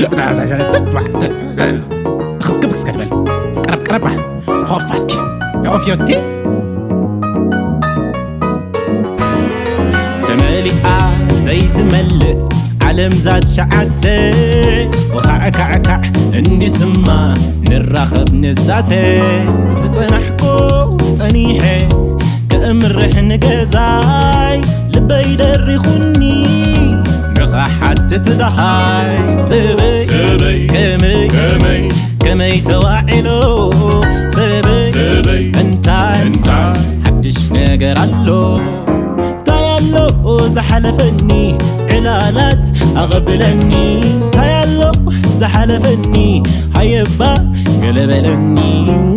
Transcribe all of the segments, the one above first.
እታ እዛ ሸረ ትባዕ ተ- ክብክብ እስከ ትበል። ቀረብ ቀረባ። ሆፋ እስኪ። ኦፍዮቲ። ተመሊኣ ዘይትመልእ ዓለም ዛት ሸዓተ። ወኻዕካዕካዕ እንዲስማ ንራኸብ ንዛተ። ዝጸናሕኩ ጸኒሐ ከእምርሕ ንገዛይ ልበይ ደሪኹኒ ንኽሓትት ደሃይ። ሰበይ ሰበይ ከመይ ከመይ ከመይ ተዋዒሎ ሰበይ ሰበይ እንታይ እንታይ ሓድሽ ነገር ኣሎ? እንታይ ኣሎ ዝሓለፈኒ ዕላላት ኣቐብለኒ? እንታይ ኣሎ ዝሓለፈኒ ሃየባ ገለበለኒ?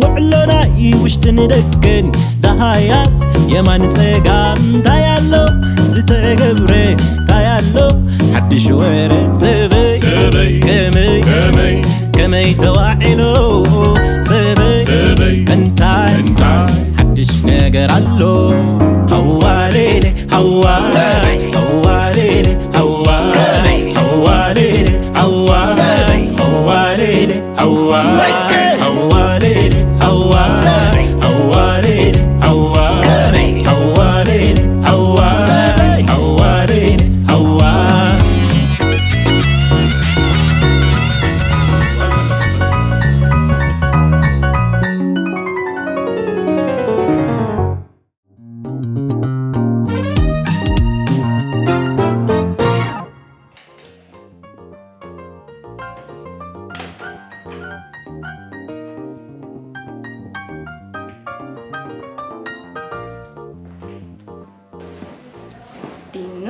ውዕሎ ናይ ውሽጥን ደገን ደሃያት የማን ጸጋም እንታይ ኣሎ ዝተገብረ እንታይ ኣሎ ሓድሽ ወረ ሰበይ ሰበይ ከመይ ከመይ ከመይ ተዋዒሎ ሰበይ ሰበይ እንታይ እንታይ ሓድሽ ነገር ኣሎ? ሃዋሌሌ ሃዋ ሰበይ ሃዋሌሌ ሃዋ ከመይ ሃዋሌሌ ሃዋ ሰበይ ሃዋሌሌ ሃዋ ሃዋ ሌሌ ሃዋ ሃዋ ሌሌ ሃዋ ሃዋ ሌሌ ሃዋ ሃዋ ሌሌ ሃዋ ዲኑ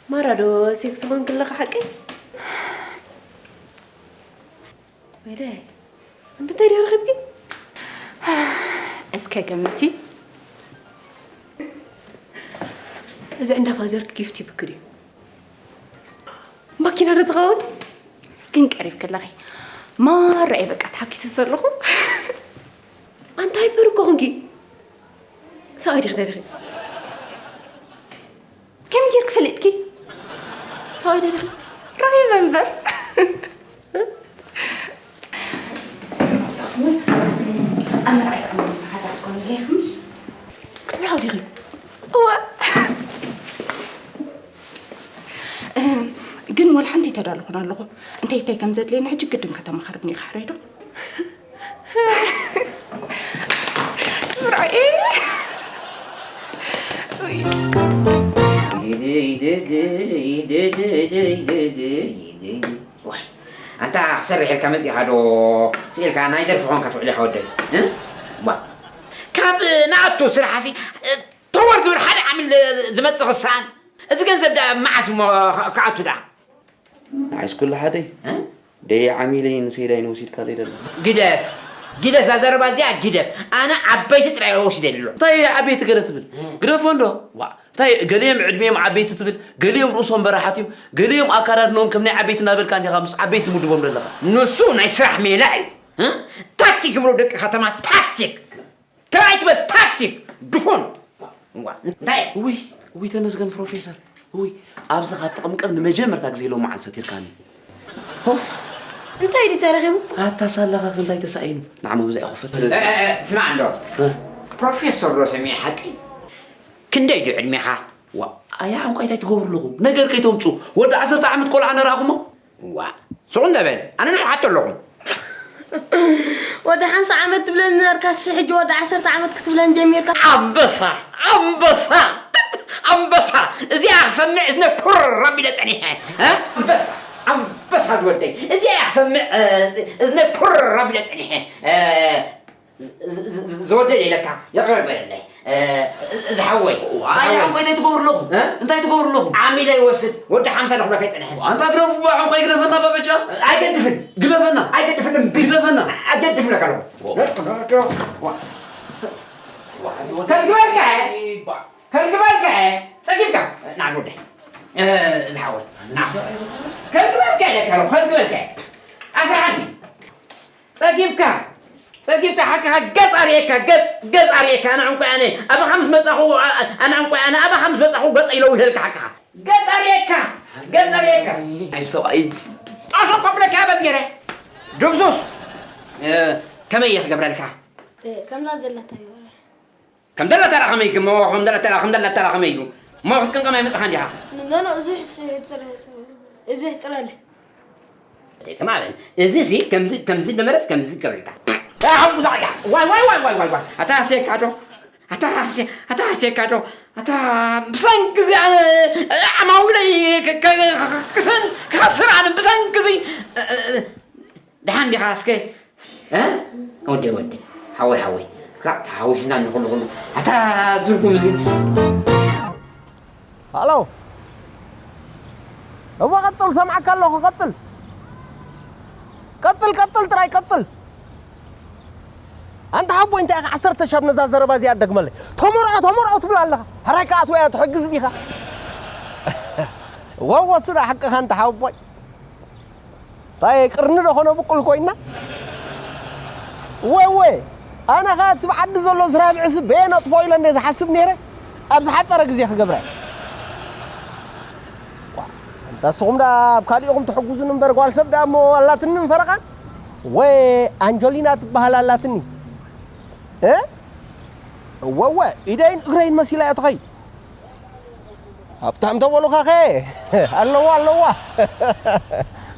ማራ ዶ ሴክስ ኮንክ ኣለኻ ሓቀይ? ወይደይ፣ እንድታይ ድዩ ረኺብኪ? እስከ ገምቲ። እዚ እንዳ ፋዘርክ ጊፍት ይብክ ድዩ? ማኪና ዶ ትኸውን? ግን ቀሪብክ ኣለኺ። ማራ እየ በቃ ተሓኪሰ ዘለኹ። ኣንታ ሃይፐር እኮ ኹንኪ። ሰብኣይ ዲኺ ደዲኺ? ከመይ ጌርክ ፈሊጥኪ? ሰብኣይ ደሊኺ? ረኺበ እምበር። ኣብዛኹም ኣብ መርዓ ይጥዕመሉ መሓዛ ክትኮኑ ኢለ ይኽምሽ? ክትምርዓው ዲኺ? እወ። እም፣ ግን ወላ ሓንቲ ተዳለኹን ኣለኹ። እንታይ እንታይ ከም ዘድልየኒ ሕጂ ግድን ከተማኻርኒ ኢኻ፣ ሕራይ ዶ? ምርዓይ። ዋይ፣ ኣንታ ክሰርሕ ኢልካ መጺኻ ዶ ስኢልካ ናይ ደርፊ ኾንካ ትውዕል ኢኻ ወደይ? እ? ዋ። ካብ ንኣቱ ስራሕሲ፣ እ፣ ተወር ዝብል ሓደ ዓሚል ዝመጽእ ክሰኣን። እዚ ገንዘብ ደኣ መዓስ እሞ ክኣቱ ደኣ? ንዓይስ ኩሉ ሓደ። እ? ደይ ዓሚለይን ሰይዳይን ወሲድካለይ ደለኻ። ግደፍ፣ ግደፍ፣ እዛ ዘረባ እዚኣ ግደፍ። ኣነ ዓበይቲ ጥራይ እየ ወሲደ ደሎ። እንታይ እየ ዓበይቲ ገለ ትብል? እ። ግደፎ እንዶ። ዋ፣ እንታይ ገሊኦም ዕድሜኦም ዓበይቲ ትብል፣ ገሊኦም ርእሶም በራሓት እዮም፣ ገሊኦም ኣካዳድንኦም ከም ናይ ዓበይቲ እናበልካ እንዲኻ ምስ ዓበይቲ ምድቦም ደለኻ። ንሱ ናይ ስራሕ ሜላ እዩ። እ? ታክቲክ ይብሎ ደቂ ከተማ፣ ታክቲክ። እንታይ ትበል ታክቲክ ድፉን። እዋ፣ እንታይ? ውይ፣ ውይ፣ ተመስገን ፕሮፌሰር። ውይ፣ ኣብዚ ካብ ትቕምቀም ንመጀመርታ ግዜ ሎማዓንቲ ሰቲርካኒ። ሆ፣ እንታይ ድዩ ተረኺቡ? ኣታ ሳላኻ ከ እንታይ ተሳኢኑ? ንዓማ ብዛ ይኸፈል። እ፣ እ፣ እ፣ ስማዕ እንዶ። እ? ፕሮፌሰር ዶ ሰሚዐ ሓቂ? ክንደይ ድዩ ዕድሜኻ? ዋ፣ ኣያ ዕንቋይ እንታይ ትገብሩ ኣለኹም? ነገር ከይተምፁ። ወዲ ዓሰርተ ዓመት ቆልዓ ነረኣኹሞ? ዋ፣ ስቕ እንደ በል። ኣነ ንዑ ሓቶ ኣለኹ። ወዲ ሓምሳ ዓመት ትብለኒ ነርካስ፣ ሕጂ ወዲ ዓሰርተ ዓመት ክትብለኒ ጀሚርካ። ኣንበሳ፣ ኣንበሳ፣ ጥጥ፣ ኣንበሳ። እዚኣ ክሰምዕ እዝነ ኩር ኣቢለ ጸኒሐ። እ? ኣንበሳ፣ ኣንበሳ ዝወደይ። እዚኣ ክሰምዕ፣ እ፣ እዝነ ኩር ኣቢለ ጸኒሐ። እ፣ ዝ-፣ ዝ-፣ ዝ-፣ ዝወደድ ኢለካ፣ ይቕረ በለለይ። እ፣ እዚ ሓወይ፣ ኣይ፣ ሓወይ። ሓወይ፣ እንታይ ትገብሩ ኣለኹም? እ? እንታይ ትገብሩ ኣለኹም? ዓሚለ ይወስድ፣ ወዲ ሓምሳ ንኽብለካ ኣይጸንሐን። ኣንታ ግደፉ፣ ባ፣ ሓንኳይ ግደፈና፣ ባበቻ። ኣይገድፍን። ግደፈና። ኣይገድፍን፣ እምቢ። ግደፈና። ኣይገድፍን እለካ ኣለኹ። ከልግበልካ፣ ከልግበልካ፣ ጸጊብካ። ና፣ ወደይ። እ፣ እዚ ሓወይ፣ ና። ከልግበልካ ኢለካ ኣለኹ፣ ከልግበልካ። ኣስርሓኒ። ጸጊብካ። ጸጊብካ ሓቅኻ ገጽ ኣርእየካ፣ ገጽ፣ ገጽ ኣርእየካ፣ ኣነ ዕንቋይ ኣነ፣ ኣባኻ ምስ መጻኹ፣ ኣ-፣ ኣነ ዕንቋይ ኣነ፣ ኣባኻ ምስ መጻኹ ገጽ ኢለውህለልካ ሓቅኻ። ገጽ ኣርእየካ፣ ገጽ ኣርእየካ። ኣይ ሰብኣይ። ጣሾ ኮብለካ በዝ ገይረ። ድብሱስ። እ፣ ከመይ እየ ክገብረልካ? እ፣ ከምዛ ዘለታ ይወረ። ከም ደላታ ደኣ ከመይ ክሞ-፣ ከም ደላታ ደኣ፣ ከም ደላታ ደኣ ከመይ ኢሉ? እሞ ክትቅንቀም ኣይመጽኻን ዲኻ? ኖ፣ ኖ፣ እዚ ሕጽ-፣ ሕጽረ-፣ እዚ ሕጽረለ። ከማን፣ እዚ ሲ ከምዚ፣ ከምዚ ነበረስ ከምዚ ክገብረልካ። ኣታ ሓሙዛ እያ። ዋይ፣ ዋይ፣ ዋይ። ኣታ ሃስየካ ዶ? ኣታ ሃስየ-፣ ኣታ ሃስየካ ዶ? ኣታ ብሰንኪ እዚ ኣነ ዓማዊለይ ከ-፣ ከ-፣ ክሰን-፣ ክኸስር ኣነ ብሰንኪ እዚ፣ እ፣ እ፣ ደሓን ዲኻ እስከ? እ? ወደይ፣ ወደይ። ሓወይ፣ ሓወይ። ክራዕ ተሓዊስና ንኹሉ፣ ኩሉ። ኣታ ዝርጉም እዚ። ሃሎ። እሞ ቀጽል፣ ሰምዓካ ኣለኹ፣ ቀጽል። ቀጽል፣ ቀጽል፣ ጥራይ ቀጽል። ኣንታ ሓቦይ፣ እንታይ ኢኻ ዓሰርተ ሻብ ነዛ ዘረባ እዚኣ ትደግመለይ? ተመርዖ፣ ተመርዖ ትብል ኣለኻ። ሕራይ ከኣ ትወያ ትሕግዝ ዲኻ? ወወ፣ ስራ ሓቅኻ ኣንታ ሓቦይ። ታይ ቅርኒ ዶ ኾነ ብቁል ኮይና? ወይ ወይ፣ ኣነ ኸ እቲ ብዓዲ ዘሎ ዝራብዕሲ በየ ነጥፎ ኢለ እንደ ዝሓስብ ነይረ፣ ኣብ ዝሓጸረ ግዜ ክገብረ። ዋ፣ እንታ ንስኹም ደኣ ኣብ ካሊእኹም ትሕጉዙን እምበር፣ ጓል ሰብ ደኣ እሞ ኣላትንን ፈረቓን። ወይ ኣንጀሊና ትበሃል ኣላትኒ። እ? እወ፣ እወ፣ ኢደይን እግረይን መሲላ እያ ትኸይድ። ሃብታም ተበሉኻኸ ኣለዋ፣ ኣለዋ።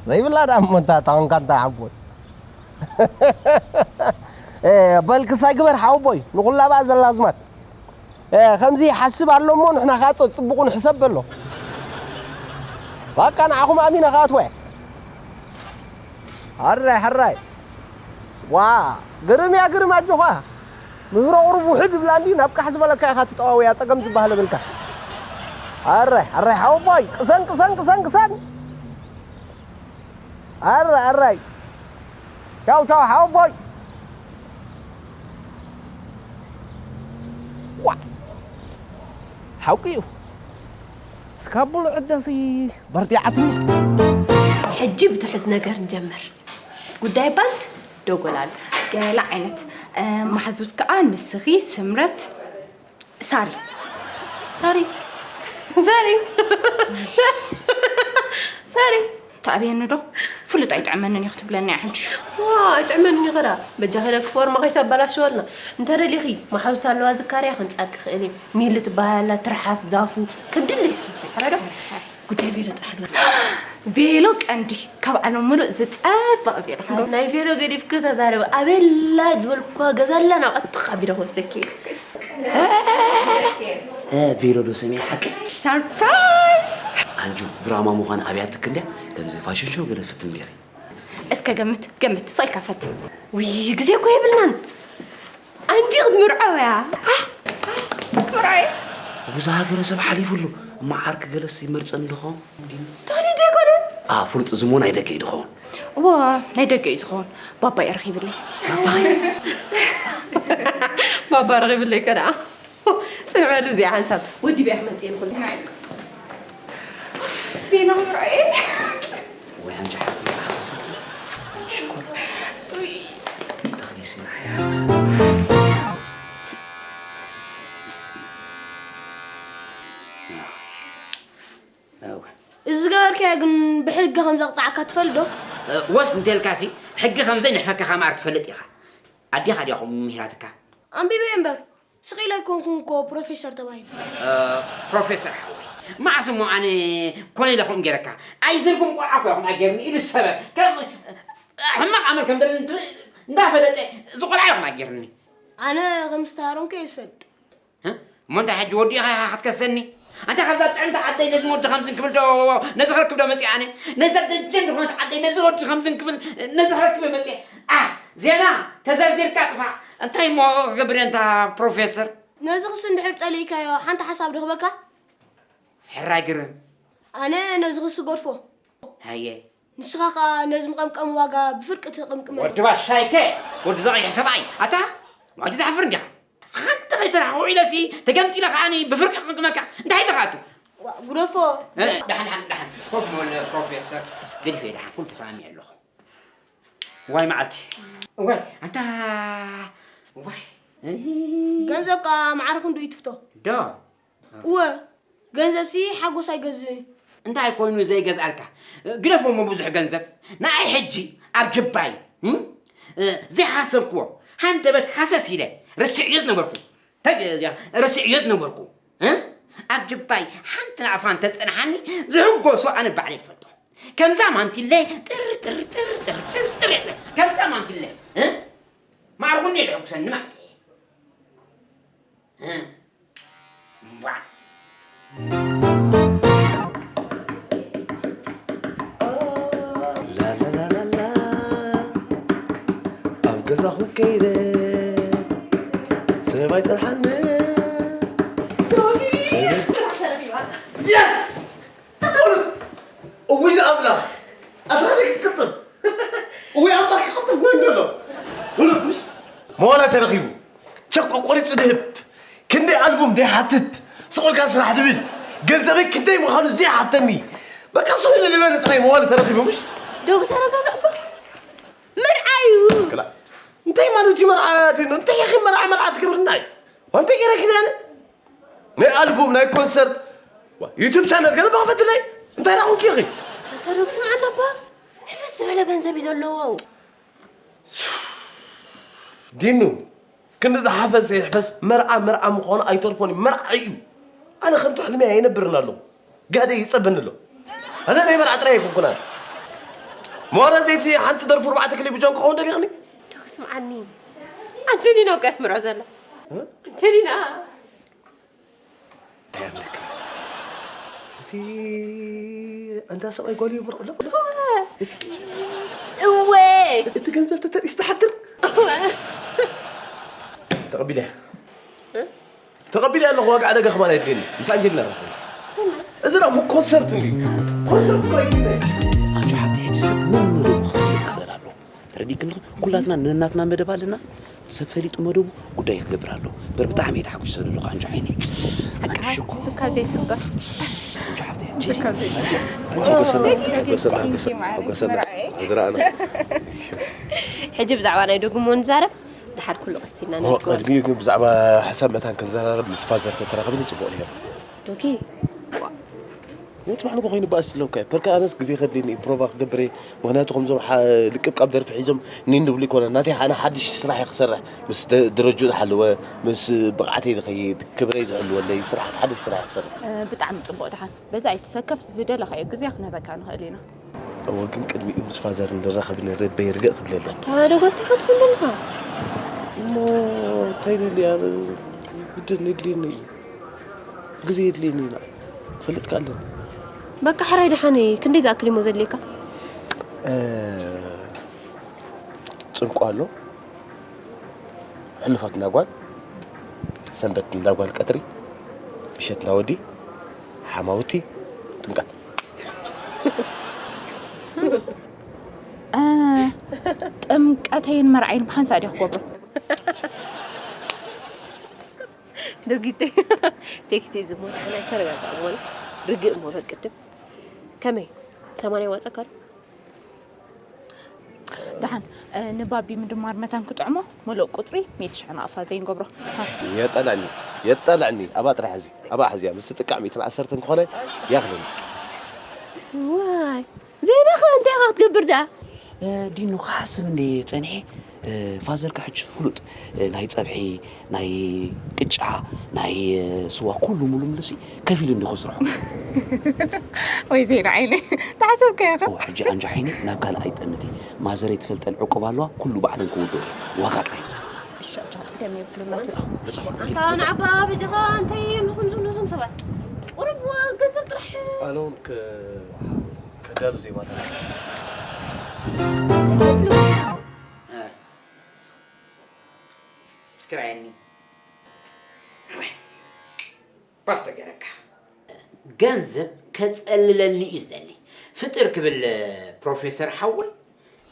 ዘይብላ ደኣ እሞ እንታ ታኾንካ እንታይ ሓቦይ። እ፣ በል ክሳይ ግበር ሓወቦይ፣ ንኹላ ብኣ ዘላ ኣዝማድ። እ፣ ከምዚ ይሓስብ ኣሎ እሞ ንሕና ከኣ ጸጽቡቑ ንሕሰብ በሎ። በቃ ንዓኹም ኣሚነ ከኣ ኣትወ። ሕራይ፣ ሕራይ። ዋ፣ ግርም እያ፣ ግርም ኣጆኻ። ምህሮ ቁሩብ ውሕድ ይብላ እንድዩ፣ ናብ ቃሕ ዝበለካ ኢኻ ትጠዋውያ፣ ጸገም ዝበሃል የብልካ። ኣረ፣ ኣረ፣ ሓወቦይ፣ ቅሰን፣ ቅሰን፣ ቅሰን፣ ቅሰን። ኣረ፣ ኣራይ። ቻው፣ ቻው፣ ሓወቦይ። ዋ፣ ሓቂ እዩ። እስካብ ብሉዕ ደሲ በርቲዓትኒ። ሕጂ ብትሑዝ ነገር ንጀምር። ጉዳይ ባንድ ዶጎላሉ። ገለ ዓይነት፣ እ፣ መሓዙት ከኣ ንስኺ፣ ስምረት፣ ሳሪ። ሳሪ። ሳሪ። ሳሪ። ትኣብየኒ ዶ? ፍሉጥ ኣይጥዕመንን እዩ ክትብለኒ እያ ሕጂ። ዋ፣ ኣይጥዕመንን እዩ ከዳ። በጃኺ ደቂ ፎርማ ከይተበላሽወልና። እንተ ደሊኺ፣ መሓዙት ኣለዋ ዝካርያ ከምጻልኪ ክእል እየ። ሚሊ ትበሃል ኣላ፣ ትርሓስ፣ ዛፉ፣ ከም ድሌትኪ። ሓራዶ? ጉዳይ ቬሎ ጥራሕ ንበል። ቬሎ ቀንዲ፣ ካብ ዓለም ሙሉእ ዝጸብቕ ቬሎ። ናይ ቬሎ ገዲፍኪ ተዛረቢ። ኣቤላ ዝበልኩ ገዛ ኣላ፣ ናብ ኣጥቕ ኣቢለ ክወስደኪ። እ፣ ቬሎ ዶ ሰሚዐ ሓቂ? ሰርፕራይዝ! ኣንጁ፣ ድራማ ምዃን ኣብያትክ እንድያ፣ ከምዚ ፋሽን ሾው ገለ ትፍትን ዲኺ? እስከ ገምት፣ ገምት፣ ስቕ ኢልካ ፈት። ውይ፣ ግዜ እኮ የብልናን። ኣንጂ ክትምርዓው እያ። ኣህ፣ ኣህ፣ ክትምርዓው እያ። ጉዛ ሃገረ ሰብ ሓሊፉሉ፣ እማ ዓርኪ ገለስ ይመርጸኒ ዶ ኸውን? ተኽሊት ዘይኮነ? ኣ፣ ፍሉጥ እዚ እሞ ናይ ደገ እዩ ዝኸውን። እወ፣ ናይ ደገ እዩ ዝኸውን። ባባ እዩ ረኺብለይ። ባባ ረኺብለይ ከ ደኣ። ጽንዕሉ እዚኣ ሓንሳብ። ወዲ ቢያ ክመጽእ ይኽእል። ዜና ምርኣየ። ወይ ኣንቺ ሓፍቲ ሓጎሰኪ። ሽኮር። ውይ። ተኽሊሲ ንዓይ ሓጎሰ። እወ። እዚ ዝገበርካዮ ግን ብሕጊ ከም ዘቕጽዓካ ትፈልጥ ዶ? እ፣ ወስ እንተልካሲ፣ ሕጊ ከም ዘይንሕፈካ ከማር ትፈልጥ ኢኻ። ኣዴኻ ድያ ከምኡ ምሂራትካ? ኣንቢበዮ እምበር፣ ስቕ ኢለ ኣይኮንኩን እኮ ፕሮፌሰር ተባሂለ። እ፣ ፕሮፌሰር ሓወይ፣ መዓስ እሞ ኣነ ኮነ ኢለ ከምኡ ገይረካ? ኣይዝርጉም ቆልዓ እኮ ኢኹም ኣገይርኒ ኢሉ ዝሰበ። ከም ሕማቕ ኣመል ከም ዘለኒ እንት-፣ እንዳፈለጠ፣ እዚ ቆልዓ ኢኹም ኣገይርኒ። ኣነ ከም ዝተሃረምኩ እየ ዝፈልጥ። እ? እሞ እንታይ ሕጂ ወዲእኻ ኢኻ ክትከሰኒ? ኣንታ ካብዛ ጥዕምቲ ዓደይ ነዚ ወዲ ከምዝን ክብል ዶ፣ ነዚ ክረክብ ዶ መፂእ ኣነ? ነዛ ደጀን ዝኾነት ዓደይ ነዚ ወዲ ከምዝን ክብል፣ ነዚ ክረክብ እየ መፂእ። ኣህ፣ ዜና ተዘርዚርካ ጥፋእ። እንታይ እሞ ክገብር እየ እንታ ፕሮፌሰር? ነዚ ክሲ እንድሕር ጸሊእካዮ ሓንቲ ሓሳብ ዶ ክበካ? ሕራይ ግርም። ኣነ ነዚ ክሲ ገድፎ። ሃየ። ንስኻ ኸኣ ነዚ ምቐምቀም ዋጋ ብፍርቂ ትቕምቅመሉ። ወዲ ባሻይከ፣ ወዲ ዘቕይሕ ሰብኣይ፣ ኣታ፣ ዋዲ ትሓፍር እንዲኻ። ሓንቲ ከይሰራሕኹ ኢለሲ፣ ተገምጢለ ኸኣኒ ብፍርቂ ክቕምቅመካ። እንታይ ኢኻ ኣቱ? ዋ፣ ግደፎ። እ፣ ደሓን፣ ደሓን፣ ደሓን። ኮፍ በል ፕሮፌሰር። ገዲፈ ደሓን፣ ኩሉ ተሰማሚዐ ኣለኹ። ዋይ መዓልቲ። ዋይ ኣንታ። ዋይ። እይ። ገንዘብ ከኣ ማዕረ ክንዱ ይትፍቶ። ዶ። እወ ገንዘብሲ ሓጎስ ኣይገዝእን እዩ። እንታይ ኮይኑ ዘይገዝኣልካ? ግደፎ እሞ ብዙሕ ገንዘብ። ንኣይ ሕጂ ኣብ ጅባይ እም? ዘይሓሰብክዎ ሃንደበት ሃሰስ ኢለ ረሲዐዮ ዝነበርኩ ተግ- እዚኣ ረሲዐዮ ዝነበርኩ እ? ኣብ ጅባይ ሓንቲ ናቕፋ እንተዝጸንሓኒ ዝሕጎሶ ኣነ ባዕለይ ዝፈልጦ። ከምዛ ማንቲለ ጥር ጥር ጥር ጥር ጥር ጥር የለ ከምዛ ማንቲለ እ? ማዕርኩኒ የድሕጉሰኒ ማለት እየ። እ? እምቧዕ። ላላላላላ ኣብ ገዛኹም ከይደ ሰብ ኣይጸንሓኒ። የስ! ፍሉጥ! እውይ ዝኣምላኽ! ኣታ ከመይ ክትቅጥም? እውይ ኣምላኽ ክቕጥም ኮይኑ ዘሎ! ፍሉጥ ምሽ? መዋላ ተረኺቡ! ቸክ ቆሪጹ ድህብ! ክንደይ ኣልቡም ዘይሓትት! ስቕ ኢልካ ስራሕ ድብል! ገንዘበይ ክንደይ ምዃኑ ዘይሓተኒ! በቃ ስቕ ኢሉ ዝበለ ጥራይ መዋላ ተረኺቡ ምሽ? ዶግ ተረጋግዕ እባ! መርዓ እዩ! ክላ- እንታይ ማለት እዩ መርዓ ድኑ? እንታይ ኢኺ መርዓ መርዓ ትገብርና እዩ? እንታይ ገይረኪ ኣነ? ናይ ኣልቡም ናይ ኮንሰርት ዩቱብ ቻነል ገለ ብኽፈትለይ እንታይ ዳኹንኪ ኢኺ? ኣንታ ዶግ ስምዓና እባ ሕፍስ ዝበለ ገንዘብ እዩ ዘለዎ። ዲኑ ክንዲ ዝሓፈሰ ይሕፈስ መርዓ መርዓ ምዃኑ ኣይተርፎን እዩ መርዓ እዩ። ኣነ ከምቲ ሕልሚ ኣይነብርን ኣለኹ። ጋደይ ይጸበኒ ኣሎ። ኣነ ናይ መርዓ ጥራይ ኣይኮንኩን ኣነ። ሞረ ዘይቲ ሓንቲ ደርፉ ኣርባዕተ ክሊ ብጆን ክኸውን ደሊኽኒ? ዶግ ስምዓኒ። ኣንጀሊና እኮ እያ ትምርዖ ዘላ። ኣንጀሊና። እንታይ ኣለካ? እቲ እንዳ ሰብኣይ ጓል ይምርዖ ኣሎ። እወ። እቲ ገንዘብ ተተሪስ ትሓድር። ተቐቢለ። ተቐቢለ ኣለኹ ዋጋ ዕደጋ ከማን የድልየኒ ምስ ኣንጀሊና ረኽበ እዚ ዳ ኮንሰርት እንዲ ኮንሰርት እኮ ኣይግነ ኣንቺ ሓብቲ ሕጂ ሰብ መን መደቡ ክፈልጥ ክኽእል ኣለዎ ተረዲእክኒ ኩላትና ነናትና መደብ ኣለና ሰብ ፈሊጡ መደቡ ጉዳይ ክገብር ኣለዎ በር ብጣዕሚ እየ ተሓጒሰ ዘለኹ ኣንቺ ዓይኒ ኣንቺ ሽኮር ስብካ ዘይትሕጎስ ኣንቺ ሓብቲ ሕጂ ኣንቺ ሕጎሰና ሕጎሰና ሕጎሰና ዝረኣና ሕጂ ብዛዕባ ናይ ደጉሞ ንዛረብ ድሓር ኩሉ ቀሲና ንግበር። ቅድሚኡ ግን ብዛዕባ ሕሳብ መታን ክንዘራረብ ምስ ፋዘር ተተራኸብኒ ጽቡቕ ነይሩ። ዶኪ፣ ሞት ባዕሉ ኮይኑ ባእስ ዝለውካ እዩ። ፐርካ ኣነስ ግዜ ከድልየኒ እዩ ፕሮቫ ክገብር እየ። ምክንያቱ ከምዞም ልቅብቃብ ደርፊ ሒዞም እኒ እንብሉ ይኮነ ናተይ ኣነ ሓድሽ ስራሕ እየ ክሰርሕ ምስ ደረጁ ዝሓለወ ምስ ብቕዓተይ ዝኸይድ ክብረይ ዝሕልወለይ ስራሓት ሓድሽ ስራሕ እየ ክሰርሕ። ብጣዕሚ ፅቡቕ ድሓን በዚ ኣይትሰከፍ ዝደለኻዮ ግዜ ክንህበካ ንኽእል ኢና። እወ ግን ቅድሚኡ ምስ ፋዘር ንራኸብ ንርበይ ርግእ ክብለለኒ። ተባዶ ጎልታ ክትኩን ዘለኻ። እሞ እንታይ ደልያ ግድን የድልየኒ እዩ ግዜ የድልየኒ ኢና ክፈልጥካ ኣለኒ። በቃ ሕራይ ደሓነይ ክንደይ ዝኣክል እሞ ዘድልየካ? ጽንቋ ኣሎ። ሕሉፋት እንዳ ጓል፣ ሰንበት እንዳ ጓል ቀትሪ፣ ምሸት እንዳ ወዲ፣ ሓማውቲ፣ ጥምቀት። ጥምቀተይን መርዓይን ብሓንሳእ ድያ ክገብሮ? ዶጊተይ ቴክቴ ዝሞት ሓላይ ተረጋጋ እሞ ርግእ እሞ በቅድም ከመይ ሰማንያ ዋፀካ ዶ ደሓን ንባቢ ምድማር መታን ክጥዕሞ ምሉእ ቁፅሪ ሚእቲ ሽሕ ናቕፋ ዘይንገብሮ። የጠለኒ የጠለኒ ኣብኣ ጥራሕ ሕዚ ኣብኣ ሕዚያ ምስ ጥቃዕ ሚእትን ዓሰርተን ክኾነ ያኽለኒ። ዋይ ዜናኸ እንታይ ኢኻ ክትገብር ደኣ? ዲኑ ክሓስብ እንደ ፀኒሐ ፋዘርካ ሕጂ ፍሉጥ ናይ ፀብሒ ናይ ቅጫ ናይ ስዋ ኩሉ ሙሉ ሙሉሲ ከፊሉ እንዲ ክስርሖ ወይ ዜና ዓይነ ተሓሰብካዮ ኸ ሕጂ ኣንጃ ዓይነ ናብ ካልእ ኣይጠምቲ ማዘረይ ትፈልጠን ዕቁብ ኣለዋ ኩሉ ባዕለን ክውድኦ ዋጋ ጥራይ ንሳ ኣታ ንዓባ በጃኻ እንታይ እዮም ዝኹም ዝብሉ እዞም ሰባት ቁሩብ ገንዘብ ጥራሕ ኣነ እውን ከዳሉ ዜማታት እስኪ ርኣየኒ። ፓስቶ ገይረካ። ገንዘብ ከጸልለኒ እዩ ዝደሊ። ፍጥር ክብል ፕሮፌሰር ሓወይ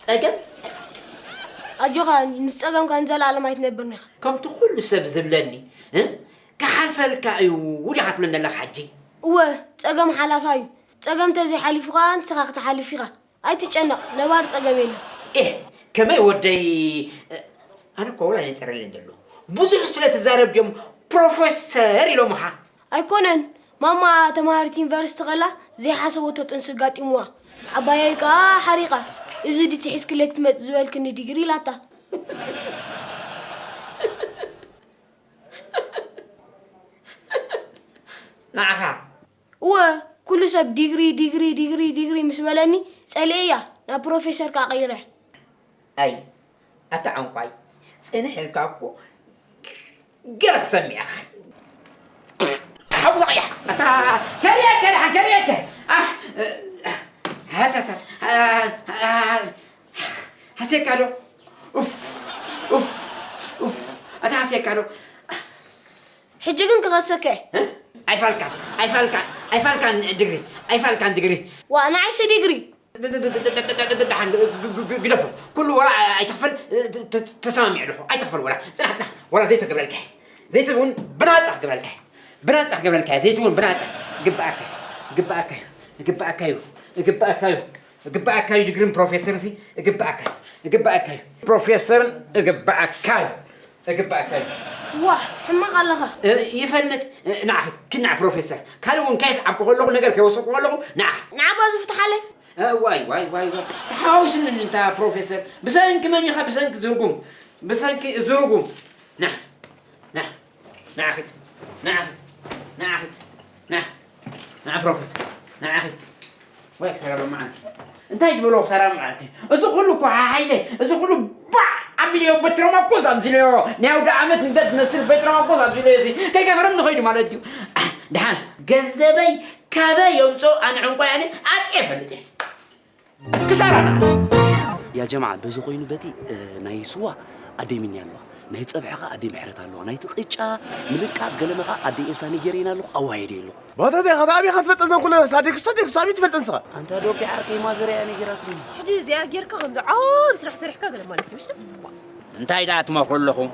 ጸገም ኣይፈቱን። ኣጆኻ ምስ ጸገምካ ንዘለኣለም ኣይትነብርን ኢኻ። ከምቲ ኩሉ ሰብ ዝብለኒ እ ክሓልፈልካ እዩ ዲኻ ትብለኒ ዘለኻ ሕጂ። እወ ጸገም ሓላፋ እዩ። ጸገም ተዘይሓሊፉ ኸኣ ንስኻ ክትሓልፍ ኢኻ። ኣይትጨነቕ ነባሪ ጸገም የለን። ኤህ ከመይ ወደይ? ኣነ እኮ ወላ ነጸረለይ እንደሎ። ብዙሕ ስለ ትዛረብ ድዮም ፕሮፌሰር ኢሎምኻ? ኣይኮነን። ማማ ተማሃሪት ዩኒቨርሲቲ ከላ ዘይሓሰበቶ ጥንሲ ኣጋጢምዋ። ዓባየይ ከኣ ሓሪቓ። እዚ ድዩ ሒዝክለይ ክትመጽእ ዝበልክኒ ዲግሪ ኢላታ። ንዓኻ? እወ፣ ኩሉ ሰብ ዲግሪ፣ ዲግሪ፣ ዲግሪ፣ ዲግሪ ምስ በለኒ ጸሊኤያ፣ ናብ ፕሮፌሰር ከኣ ቀይረ። ኣይ፣ ኣታ ዕንቋይ፣ ጽንሕ ኢልካ እኮ ገለ ክሰምዕ ኢኻ። ሓውዛ እያ። ኣታ፣ ከርእየካ፣ ደሓን ከርእየካ። ኣህ፣ ኣታ፣ ኣታ፣ ኣታ፣ ኣታ፣ ሃስየካ ዶ? ኡፍ፣ ኡፍ፣ ኡፍ። ኣታ ሃስየካ ዶ? ሕጂ ግን ክኸሰከ። እ? ኣይፋልካን፣ ኣይፋልካን፣ ኣይፋልካን ድግሪ፣ ኣይፋልካን ድግሪ። ዋ፣ ንዓይሲ ዲግሪ። ድ-፣ ድ-፣ ድ-፣ ድ-፣ ድ-፣ ድ-፣ ድ-፣ ደሓን ግ-፣ ግ-፣ ግ-፣ ግ-፣ ግደፎ። ኩሉ ወላ ኣይትኽፈል፣ ተ-፣ ተ-፣ ተሰማሚዕ ኣለኹ። ኣይትኽፈል ወላ። ጽናሕ፣ ጽናሕ። ወላ ዘይተገብረልካ። ዘይትውን ብናጻ ክገብረልካ። ብናጻ ክገብረልካ። ዘይትውን ብናጻ። ግብኣካ። ግብኣካ እዩ። ግብኣካ እዩ። ግብኣካ እዩ። እግብኣካ እዩ ድግሪን ፕሮፌሰር እዚ እግብኣካ እዩ። እግብኣካ እዩ። ፕሮፌሰርን እግብኣካ እዩ። እግብኣካ እዩ። ዋህ፣ ሕማቕ ኣለኻ። እ፣ ይፈልጥ፣ እ፣ ንዓኺ፣ ኪድ ንዓ ፕሮፌሰር። ካልእ እውን ከየስዓብኩ ከለኹ፣ ነገር ከይወሰድኩ ከለኹ፣ ንዓኺ። ንዓ ባዙ ፍትሓለይ። እ፣ ዋይ፣ ዋይ፣ ዋይ፣ ዋይ። ተሓዋዊስኒ እንታ ፕሮፌሰር። ብሰንኪ መን ኢኻ? ብሰንኪ ዝርጉም። ብሰንኪ ዝርጉም። ና፣ ና። ንዓኺ፣ ንዓኺ፣ ንዓኺ፣ ና፣ ንዓ ፕሮፌሰር፣ ንዓኺ። ወይ ክሳራ መዓልቲ። እንታይ ዝበሎ ክሳራ መዓልቲ? እዚ ኩሉ እኮ ሓሓይለ፣ እዚ ኩሉ ባዕ ኣቢለዮ በትረ ማኮስ ኣምሲለዮ። ናይ ኣውደ ዓመት ልደት ዝመስል በትረ ማኮስ ኣምሲለዮ እዚ። ከይገበረም ንኸይዱ ማለት እዩ። ኣህ፣ ደሓን ገንዘበይ ካበይ የምጾ ኣነ ዕንቋይ ኣነ ኣጥየ ፈልጥ እየ። ክሳራና። ያ ጀምዓ፣ በዚ ኮይኑ በቲ፣ እ፣ ናይ ስዋ ኣደይ ሚኒ ኣለዋ፣ ናይ ጸብሒ ኸኣ ኣደይ ምሕረት ኣለዋ፣ ናይቲ ቅጫ ምልቃጥ ገለመ ኸኣ ኣደይ ኤልሳ ነጌረይና ኣለኹ፣ ኣዋሂደ ኣለኹ። ባታ እዚኣ ኸ ኣበይ ኸ ትፈልጠን ዘን ኩለን ሳዴክስቶ ዴክስቶ ኣበይ ትፈልጠን ንስኻ? ኣንታ ዶቢ ዓርከይ ማዘር እያ ነጊራትኒ። ሕጂ እዚኣ ጌርካ ከምዚ ዓቢ ስራሕ ሰሪሕካ ገለ ማለት እዩ፣ ምሽ ዶ? እንታይ ደኣ ትመኽሩ ኣለኹም?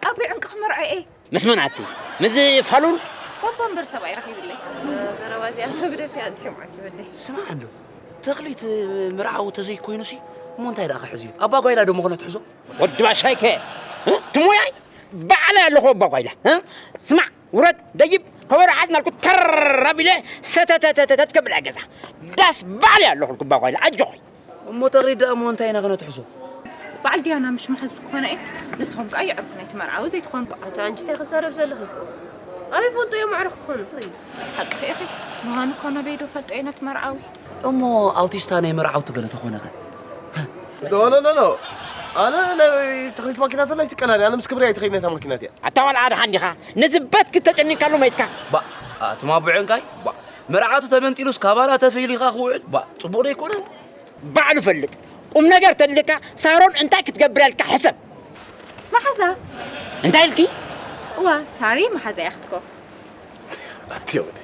ኣቦይ ዕንቂ ክመርዖ እየ። ምስ መን ኣቲ? ምስዚ ፋሉል? ባባ እምበር ሰብኣይ ረኺብለይ። ዘረባ እዚኣ መግደፊያ እንታይ ማለት እዩ ወደይ? ስማዕ እንዶ፣ ተኽሊት ምርዓው ተዘይኮይኑሲ እሞ እንታይ ደኣ ክሕዝ እዩ? ኣባ ጓይላ ደሞ ኾነ ትሕዞ? ወዲ ባሻይከ? እ? ትሞያይ? ባዕለይ ኣለኹ ኣባ ጓይላ። እ? ስማዕ፣ ውረድ፣ ደይብ፣ ከበሮ ሓዝ እናልኩ ተር ኣቢለ ሰተተተተተ ከብል እያ ገዛ። ዳስ ባዕለይ ኣለኹ ኣባ ጓይላ፣ ኣጆኺ። እሞ ተቕሪድ ደኣ እሞ እንታይ ኢና ክነትሕዞ? በዓል ዲያና ምሽ መሓዙት ክኾነ እየ። ንስኹም ከኣ የዕርፉ ናይቲ መርዓዊ ዘይትኾኑ። ኣታ ኣንቺ እንታይ ክትዛረብ ዘለኺ? ኣበይ ፈልጦ እዮም ኣዕሩኽ ክኾኑ? ሓቅኺ ኢኺ። ምዃኑ እኮ ነበይ ዶ ፈልጦ እየ ነቲ መርዓዊ? እሞ ኣውቲስታ ናይ መርዓውቲ ገለ ተኾነ ኸ? ሎ፣ ሎ፣ ሎ፣ ሎ። ኣነ ናይ ተኽሊት ማኪና ተላ ይስቀላኒ። ኣነ ምስ ክብሪ ኣይትኸይድ ነታ ማኪና እቲኣ። ኣታ ቆልዓ ደሓን ዲኻ? ነዚ በት ክተጨኒካሉ መይትካ። ባ፣ ኣቱም ኣቦ ዕንቃይ፣ ባ፣ መርዓቱ ተመንጢሉስ ካባና ተፈይሊኻ ክውዕል፣ ባ፣ ጽቡቕ ዶ ኣይኮነን? ባዕሉ ፈልጥ። ቁም ነገር ተልካ ሳሮን እንታይ ክትገብር ያልካ ሕሰብ። መሓዛ። እንታይ ኢልኪ? እዋ፣ ሳሪ መሓዛ እያ ክትኮ። ኣቲ ወዲ።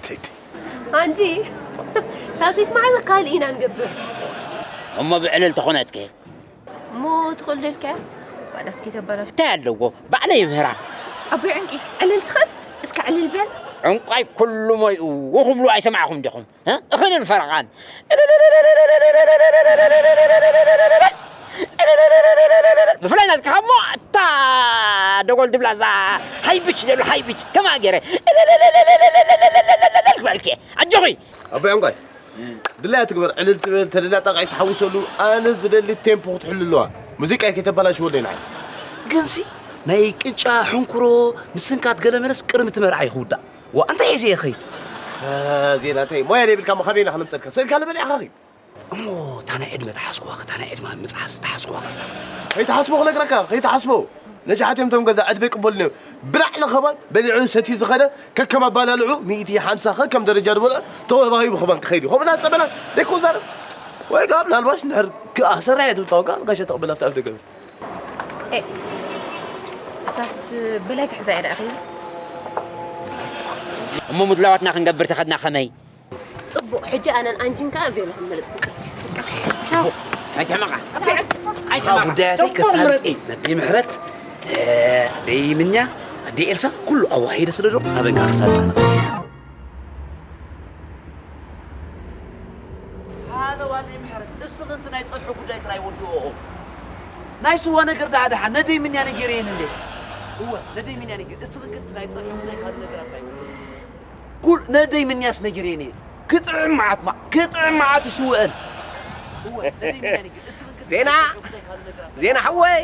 ተይቲ። ኣንቲ ሳሲት መሓዛ ካልእ ኢና ንገብር። እሞ ብዕልል ተኾነትከ? እሞ ትኽእል ዶ ኢልካያ? ባዳስ ከይተበላሽ። እንታይ ኣለዎ? ባዕለይ ይምህራ። ኣቦይ ዕንቂ፣ ዕልል ትኽእል? እስከ ዕልል በል። ዕንቋይ ኩሉ ሞይኡ ክብሉ ኣይሰማዕኹም ዲኹም? እ? እኽልን ፈረቓን። ብፍላይ ናትካ እሞ እታ ደጎል ትብላ እዛ ሃይብች ደብላ ሃይብች ከማ ገይረ ክበልኪ ኣጆኺ። ኣቦይ ዕንቋይ፣ ድላያ ትግበር፣ ዕልል ትበል፣ ተደላ ጣቕዒ ትሓውሰሉ፣ ኣነ ዝደሊ ቴምፖ ክትሕሉ ኣለዋ። ሙዚቃ ከይተበላሽወለይ ንዓይ። ግንሲ ናይ ቅጫ ሕንኩሮ ምስንካት ገለ መለስ ቅድሚ እቲ መርዓ እዩ ክውዳእ። ዋ፣ እንታይ ሒዘ እየ ክኸይድ? እ፣ ዜና እንታይ? ሞያ ዘይብልካ እሞ ካበይ ኢና ክነምፀልካ? ስእልካ ልበል ኢኻ ኸይድ። እሞ እታ ናይ ዕድመ ተሓስብዋ ኸ? እታ ናይ ዕድመ ምፅሓፍ ዝተሓስብዋ ኸሳ? ከይትሓስቦ ክነግረካ፣ ከይትሓስቦ። ነጃሓት እዮም እቶም ገዛ ዕድመ ይቅበሉን እዮም። ብላዕሊ ኸማን በሊዑ ሰትዩ ዝኸደ ከከም ኣባላልዑ ሚእቲ ሓምሳ ኸከም ደረጃ ዝበልዖ ተዋሂቡ ኸማን ክኸይድ እዩ። ከምኡ እናፀበና ደይኮን ዛረብ። ወይ ከዓ ምናልባሽ እንድሕር ክኣ ሰራይ እያ ትብል ታወቃ፣ ጋሻ ተቕበል ኣብቲ ኣፍ ደገ። ኤ፣ እሳስ በላይ ክሕዛ እየ ደኣ ኸይዱ። እሞ ምድላዋትና ክንገብር ተኸድና ኸመይ? ጽቡቕ፣ ሕጂ ኣነን ኣንጂን ከኣ ቬሎ ክንመርጽ። ቻው። ኣይትሕመቓ። ኣቦይ ዕንቂ። ኣይትሕመቓ። ጉዳያተይ ዶክተር ከሳልጥ ምረጽ። እየ። ነደይ ምሕረት፣ እ፣ ኣደይ ምንያ፣ ኣደይ ኤልሳ፣ ኩሉ ኣዋሂደ ስለ ዶ ኣበንካ ከሳልጣ። ሃሎ ኣደይ ምሕረት፣ እስ እስኺ እቲ ናይ ጸብሒ ጉዳይ ጥራይ ወድኦኦ። ናይ ስዋ ነገር ደኣ ደሓን ነደይ ምንያ ነጊረየን እንዴ? እወ፣ ነደይ ምንያ ነጊር-፣ እስኺ ግን እቲ ናይ ጸብሒ ጉዳይ ካልእ ነገራት ጥራይ ወድኦኦ። ኩል-፣ ነደይ ምንያስ ነጊረየን እየ። ክጥዕም መዓት ማ-፣ ክጥዕም መዓት ይስውአን። እወ፣ ነደይ ምንያ ነጊር-፣ እስኺ ግን እቲ ዜና! ናይ ጸብሒ ጉዳይ ካልእ ነገራት ጥራይ ዜና ሓወይ!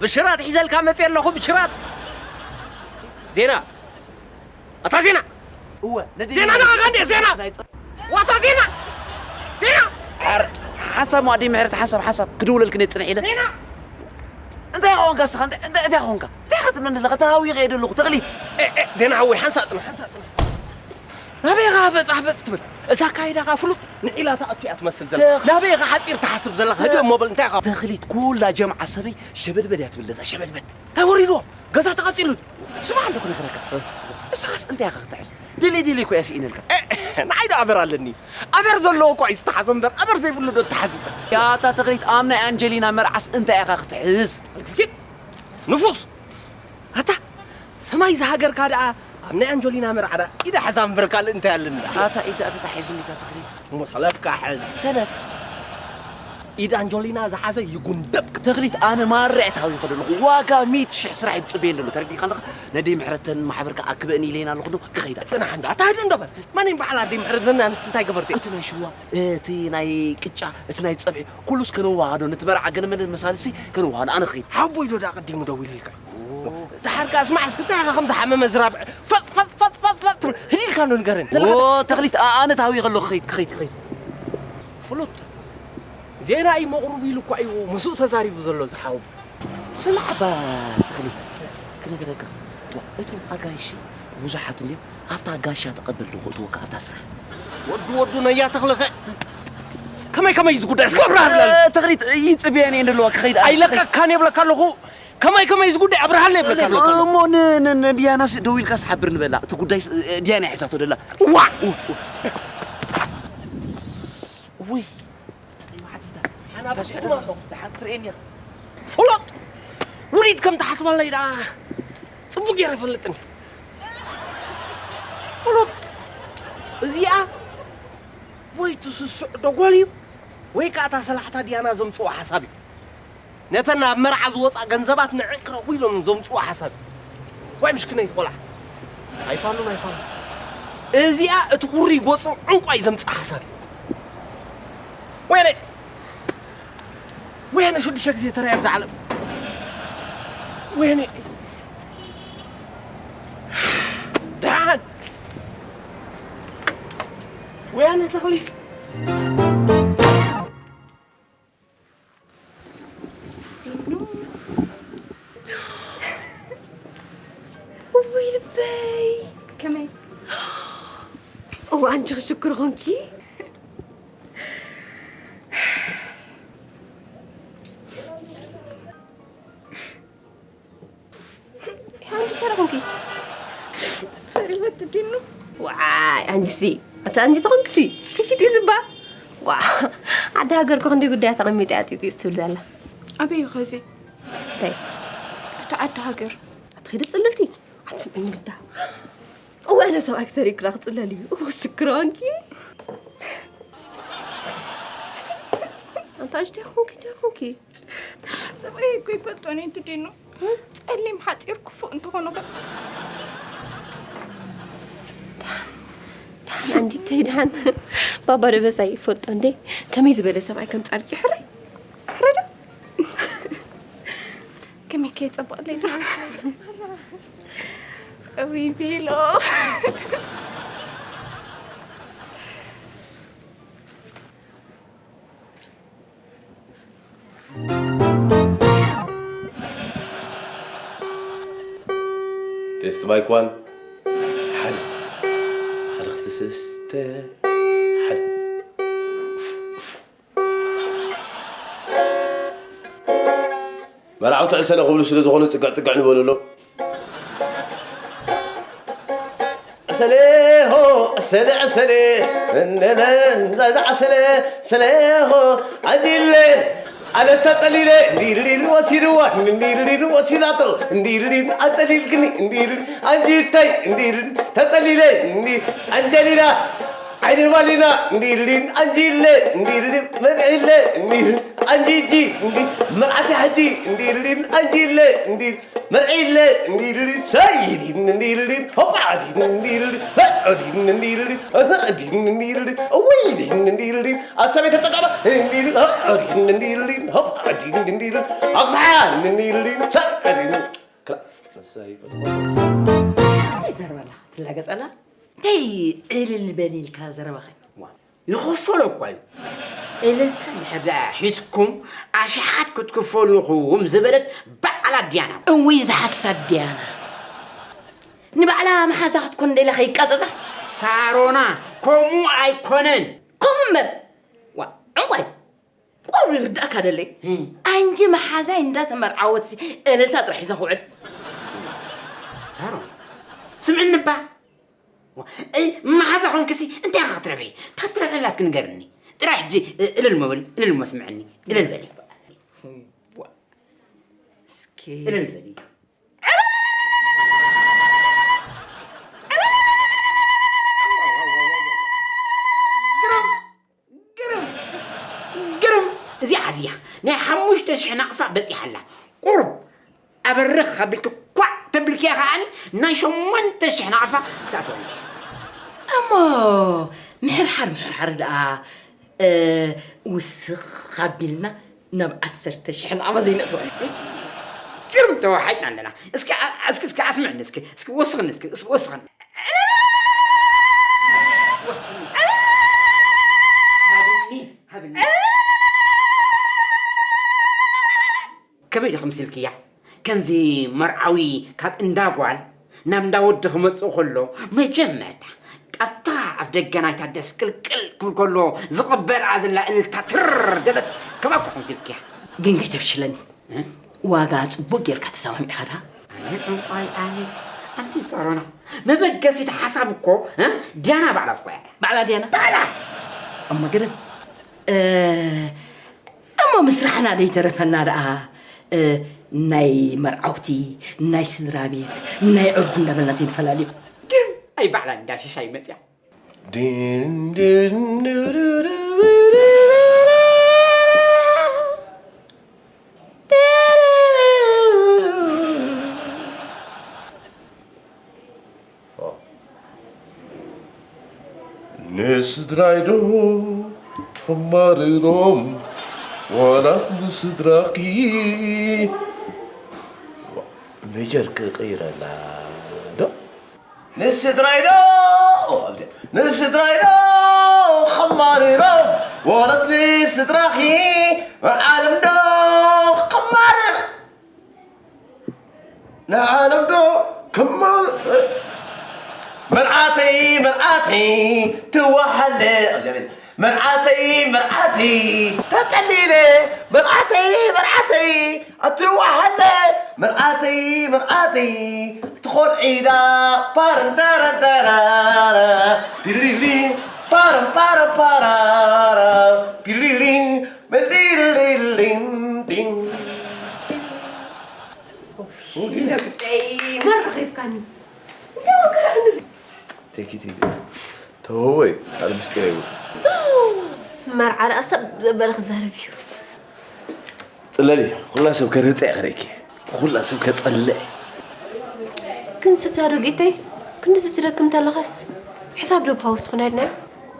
ብሽራት ሒዘልካ መጽየ ኣለኹ፣ ብሽራት! ዜና! ኣታ ዜና! እወ፣ ነዲ ዜና ነዲ ነዓኻ እንዴ፣ ዜና! ናይ ጸ-፣ ዋታ ዜና! ዜና! ሓር-፣ ሓንሳብ ሞ ኣደይ ምሕረት፣ ሓንሳብ፣ ሓንሳብ ክድውለልክን እየ ጽንሕ ኢለ። ዜና! እንታይ ኾንካ እስኻ? እንታይ፣ እንታይ፣ እንታይ ኾንካ? እንታይ ኻትብለኒ ኣለኻ? ተሃዊኸ እየ ደለኹ፣ ተኽሊት። ኤ፣ ኤ፣ ዜና ሓወይ፣ ሓንሳብ ጽንሕ፣ ሓንሳብ ጽንሕ። ናበይ ኢኻ ፈጽ፣ ፈጽ ትብል? እዛ ኣካይዳኻ ፍሉጥ ንዒላ ትኣቱ እያ ትመስል ዘላ። ተኽ-፣ ናበይ ኢኻ ሓጺር ትሓስብ ዘለኻ? ህድእ እሞ በል፣ እንታይ ኢኻ? ተኽሊት፣ ኩላ ጀምዓ ሰበይ ሸበድበድ እያ ትብል ዘላ፣ ሸበድበድ። እንታይ ወሪድዎም? ገዛ ተቓጺሉ ድዩ? ስማዕ እንዶ ክነግረካ። እ። ንስኻስ እንታይ ኢኻ ክትሕዝ? ድልየ ድልየ እኮ እየ ስኢነልካ። እ፣ ንዓይ ዶ ኣበር ኣለኒ? ኣበር ዘለዎ እኮ እዩ ዝተሓዞ እምበር፣ ኣበር ዘይብሉ ዶ ተሓዚካ? ያታ ተኽሊት፣ ኣብ ናይ ኣንጀሊና መርዓስ እንታይ ኢኻ ክትሕዝ? ኣልክስኪት ንፉስ! ኣታ ሰማይ ዝሃገርካ ደኣ ኣብ ናይ ኣንጀሊና መርዓ ደኣ ኢዳ ሕዛ እምበር ካልእ እንታይ ኣለኒ? ኣታ ኢዳ ተታሒዙ ሚታ ተኽሊት። እሞ ሰለፍካ ሕዝ። ሰለፍ? ኢድ ኣንጀሊና ዝሓዘ ይጉንደብ። ተኽሊት፣ ኣነ ማርዕ ታዊ ከደለኹ ዋጋ ሚእቲ ሽሕ ስራሕ እዩ ዝጽበየኒ ዘሎ። ተረዲእካ ኣለኻ? ነደይ ምሕረተን ማሕበርካ ኣክበእን ኢለየን ኣለኹ ዶ ክኸይዳ። ጽናሕ እንዳ፣ ኣታ ህድእ እንዶ በል። ማን እየን በዓል ኣደይ ምሕረት ዘን ኣንስቲ እንታይ ገበርቲ? እቲ ናይ ሽዋ፣ እቲ ናይ ቅጫ፣ እቲ ናይ ጸብሒ፣ ኩሉስ ከነዋሃዶ፣ ነቲ መርዓ ገለመለ መሳልሲ ከነዋሃዶ፣ ኣነ ክኸይድ። ሓቦይ ዶ ደኣ ቀዲሙ ደዊሉልካ? ኦ። ደሓር ከኣ ስማዕ እስኪ፣ እንታይ ኢኻ ከም ዝሓመመ ዝራብዕ? ፈጥ፣ ፈጥ፣ ፈጥ፣ ፈጥ፣ ፈጥ ትብል? ህዲልካ እንዶ ንገረኒ። ኦ፣ ተኽሊት፣ ኣ-፣ ኣነ ታዊ ከለኹ ክኸይድ፣ ክኸይድ፣ ክኸይድ። ፍሉጥ ዜና እዩ መቕሩብ ኢሉ እኳ እዩ ምስኡ ተዛሪቡ ዘሎ ዝሓው። ስማዕ እባ ተኽሊት፣ ክነግረካ። ዋ፣ እቶም ኣጋይሽ ብዙሓት እንድዮም። ኣብታ ጋሻ ተቐበል ዶ ክእትወካ ኣብታ ስራሕ። ወዱ ወዱ ነያ ተኽልኸ። ከመይ ከመይ እዩ ዝጉዳይ? እስከ ኣብርሃ ብላል። እ፣ ተኽሊት፣ ይጽብየን እየን ዘለዋ ክኸይድ። ኣይለቀካን የብለካ ኣለኹ። ከመይ ከመይ እዚ ጉዳይ ኣብርሃለ ይብለካ ኣለኹ። እሞ ን-፣ ን-፣ ንዲያናስ ደዊልካስ ሓብር ንበላ። እቲ ጉዳይ ስ-፣ ዲያና ሒዛቶ ደላ። ዋ! ውይ። እንታይ መዓት ኢታ? ሓና እንታይ ብስኩማ ኣለኹ። ደሓን ክትርእየኒ ኢኻ። ፍሉጥ! ውዲት ከም ትሓስበለይ ደኣ ጽቡቕ ገይረ እፈልጥኒ። ፍሉጥ! እዚኣ ወይ ትስስዕ ደጎል እዩ፣ ወይ ከኣ እታ ሰላሕታ ዲያና ዘምጽኦ ሓሳብ እዩ። ነተን ናብ መርዓ ዝወጻ ገንዘባት ንዕንቂ ረኹ ኢሎም ዘምጽኦ ሓሳብ እዩ። ዋይ ምሽክነይቲ ቆልዓ። ኣይፋሉን ኣይፋሉን። እዚኣ እቲ ኩሪ ጎጹ ዕንቋይ ዘምጽእ ሓሳብ እዩ። ወይነ! ወይነ ሽዱሽተ ግዜ ተራእየ ብዛ ዓለም። ወይነ! ደሓን! ወያነ ተኽሊ! እውይ ልበይ! ከመይ? እዋ፣ ኣንቺ ክሽክር ኾንኪ? ኣንቺ ተራ ኾንኪ? ፈሪመት ዲኑ? ዋይ፣ ኣንቺሲ፣ ኣቲ ኣንቺ ተኾንክቲ? ኪኪቲ ዝባ? ዋ፣ ዓዲ ሃገር ኮ ክንደይ ጉዳያ ተቐሚጠ እያ ጢጢ ትብል ዘላ። ኣበይ እዩ ኸዚ? እንታይ? እቲ ዓዲ ሃገር። ኣትኸይዲ ጽልልቲ? ኣትስምዕኒ ግዳ። እዋይ፣ ነሰብ ኣይክተሪክላ ክጽለል እዩ። እዎ፣ ሽክር ኾንኪ። ኣንታ ኣንቺ እንታይ ኾንኪ፣ እንታይ ኾንኪ? ሰብኣይ እኮ ይፈልጦ ነይ ትዲኑ። ጸሊም ሓጺር ክፉእ እንተኾነ እኮ። ደሓን፣ ደሓን፣ ኣንዲተይ፣ ደሓን። ባባ ደበሳይ ይፈልጦ እንዴ? ከመይ ዝበለ ሰብኣይ ከም ጻድቂ ሕራይ? ሕራይ ዶ? ከመይ ከይጸብቐለይ ዶ? እውይ፣ ቢሎ። ቴስት ማይክ ዋን። ሓደ። ሓደ፣ ክልተ፣ ሰለስተ። ሓደ። መርዓውቲ ዕሰለ ክብሉ ስለ ዝኾኑ ጽግዕ ጽግዕ ንበሉ ኣሎ። ዕሰለ ሆ፣ ዕሰለ፣ ዕሰለ፣ እነነ፣ እንዛዛ ዕሰለ፣ ዕሰለ ሆ፣ ኣጂለ፣ ኣለሳ ጸሊለ፣ እንዲልዲል ወሲድዋ፣ እንዲልዲል ወሲዳቶ፣ እንዲልዲል ኣጸሊልክኒ፣ እንዲልዲል ኣንጂተይ፣ እንዲልዲል ተጸሊለ፣ እንዲ ኣንጀሊና፣ ዓይኒ ባሊና እንዲልዲን ኣንጂለ እንዲልዲን መርዒለ እንዲል ኣንጂጂ እንዲ መርዓቲ ሓጂ እንዲልዲን ኣንጂለ እንዲል መርዒለ እንዲልዲን ሰይዲን እንዲልዲን ሆጳዲን እንዲልዲን ሰዑዲን እንዲልዲን እህዲን እንዲልዲን እወይዲን እንዲልዲን ኣሰበይ ተጠቀመ እንዲልዲን ሆዲን እንዲልዲን ሆጳዲን እንዲልዲን ኣግፋሓን እንዲልዲን ሰዑዲን ክላ መሳይ ፈትዋ እንታይ ዘርበላ ትላገጸላ እንታይ ዕልል በል ኢልካ ዘረባኸ ይኸፈሎ እኳ እዩ። እልልታ እንድሕር ደኣ ሒዝኩም ኣሽሓት ክትክፈሉ ኢኹም ዝበለት በዓል ኣድያና። እውይ ዝሓሳት ድያና ንባዕላ መሓዛ ክትኮን ደላ ከይቃጸጻ ሳሮና ከምኡ ኣይኮነን። ከምኡ እምበር ዋ ዕንቋይ ቁሩብ ይርዳእካ ደለይ ኣንጂ መሓዛይ እንዳተመርዓወትሲ እልልታ ጥራሕ ሒዛ ክውዕል ሳሮን ስምዕኒ እባ እይ መሓዛ ኮንክሲ እንታይ ኢኻ ክትረብሒ? ታትረብሕላ እስኪ ንገርኒ። ጥራይ ሕጂ እልል ሞ በሊ እልል ሞ ስምዕኒ እልል በሊ እስኪ እልል በሊ ግርም እዚኣ እዚኣ ናይ ሓሙሽተ ሽሕ ናቕፋ በፂሓ ኣላ ቁሩብ ኣበርኽ ኣቢልኪ ኳዕ ተቢልኪያ ከዓኒ ናይ ሸሞንተ ሽሕ ናቕፋ ክትኣትወኒ እሞ ምሕርሓር ምሕርሓር ደኣ ውስኽ ኣቢልና ናብ ዓሰርተ ሽሕ ናቕፋ ዘይነእትዋ ግርም ተዋሓጥና ኣለና እስኪ እስኪ እስኪ ኣስምዕኒ እስኪ እስኪ ወስኽኒ እስኪ እስኪ ወስኽኒ ከመይ ዲኹም ስልክያ ከምዚ መርዓዊ ካብ እንዳ ጓል ናብ እንዳ ወዲ ክመፅእ ከሎ መጀመርታ ኣብታ ኣፍ ደገ ናይታ ደስ ቅልቅል ክብል ከሎ ዝቕበልኣ ዘላ እልልታ ትር ደለት ከማኩኹም ስልክያ ግን ከይተፍሽለኒ ዋጋ ጽቡቅ ጌርካ ተሰማሚዕካ ዳ ኣነ ዕንቋይ ኣነ ኣንቲ ሳሮና መበገሲት ሓሳብ እኮ እ? ዲያና ባዕላ እኮ እያ ባዕላ ዲያና ባዕላ እሞ ግርም እ፣ እሞ ምስራሕና ደይተረፈና ደኣ እ፣ ናይ መርዓውቲ ናይ ስድራ ቤት ናይ ዕሩኽ እንዳበልና ዘይንፈላልዮ ግን ኣይ ባዕላ እንዳሽሻይ መፅያ ንስድራይ ዶ ኸማርሮም ዋላስ ንስድራኺ? ሜጀር ክቕይረላ ዶ? ንስድራይ ዶ ኣብዚኣ ንስድራይ ዶ ኸማርሮም ዋላስ ንስድራኺ? ዓለም ዶ ኸማርር ንዓለም ዶ ክምር መርዓተይ መርዓተይ ትወሓለ ኣብዚኣ ቤት መርዓተይ መርዓተይ ተጸሊለ መርዓተይ መርዓተይ ኣትወሓለ መርዓተይ መርዓተይ ትኾልዒዳ ፓርንተረንተራራ ቢሪሪ ፓረም ፓረም ፓራራ ቢሪሪ መዲሪሪሪን ዲን ደብተይ መራኺብካኒ እንታይ ወከረኽኒ ቴኪ ቴኪ ተወወይ ኣነ ምስጢር ይብሉ መርዓ ደኣ ሰብ ዘበለ ክዛረብ እዩ ጽለሊ ኩላ ሰብ ከርህጸ ይኽረኪ ኩላ ሰብ ከጸልእ ግን ስታ ዶ ጌታይ ክንድዚ ትደክም ተለኻስ ሕሳብ ዶ ብሃውስ ኹናድና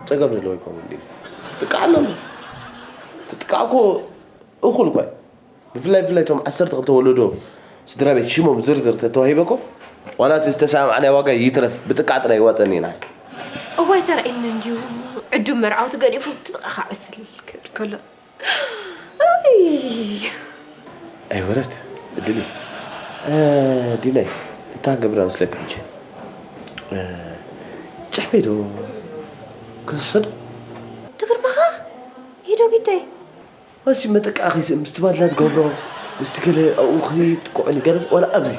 ጸገም ዘለዎ ይኮኑ እንዲ ጥቃዕ ኣለሉ ትጥቃዕኮ እኹል ኳ ብፍላይ ብፍላይ እቶም ዓሰርተ ክልተ ወለዶ ስድራ ቤት ሽሞም ዝርዝር ተተዋሂበኩም ዋላ እቲ ዝተሰማማዕናዮ ዋጋ ይትረፍ ብጥቃዕ ጥራይ ይዋፀኒ ኢና። እዋይ ተራእየኒ እንድዩ ዕዱም መርዓውቲ ገዲፉ ትጥቃ ከዓ ዕስል ክብል ከሎ ኣይወረት እድሊ ዲናይ እንታይ ገብራ መስለካ ሕጂ ጭሕመይ ዶ ክንሰዶ ትግርመኻ ሂዶ ጊተይ ኣዚ መጠቃ ኺስእ ምስቲ ባድላ ትገብሮ ምስቲ ገለ ኣብኡ ኺጥቅዑኒ ገለ ዋላ ኣብዚ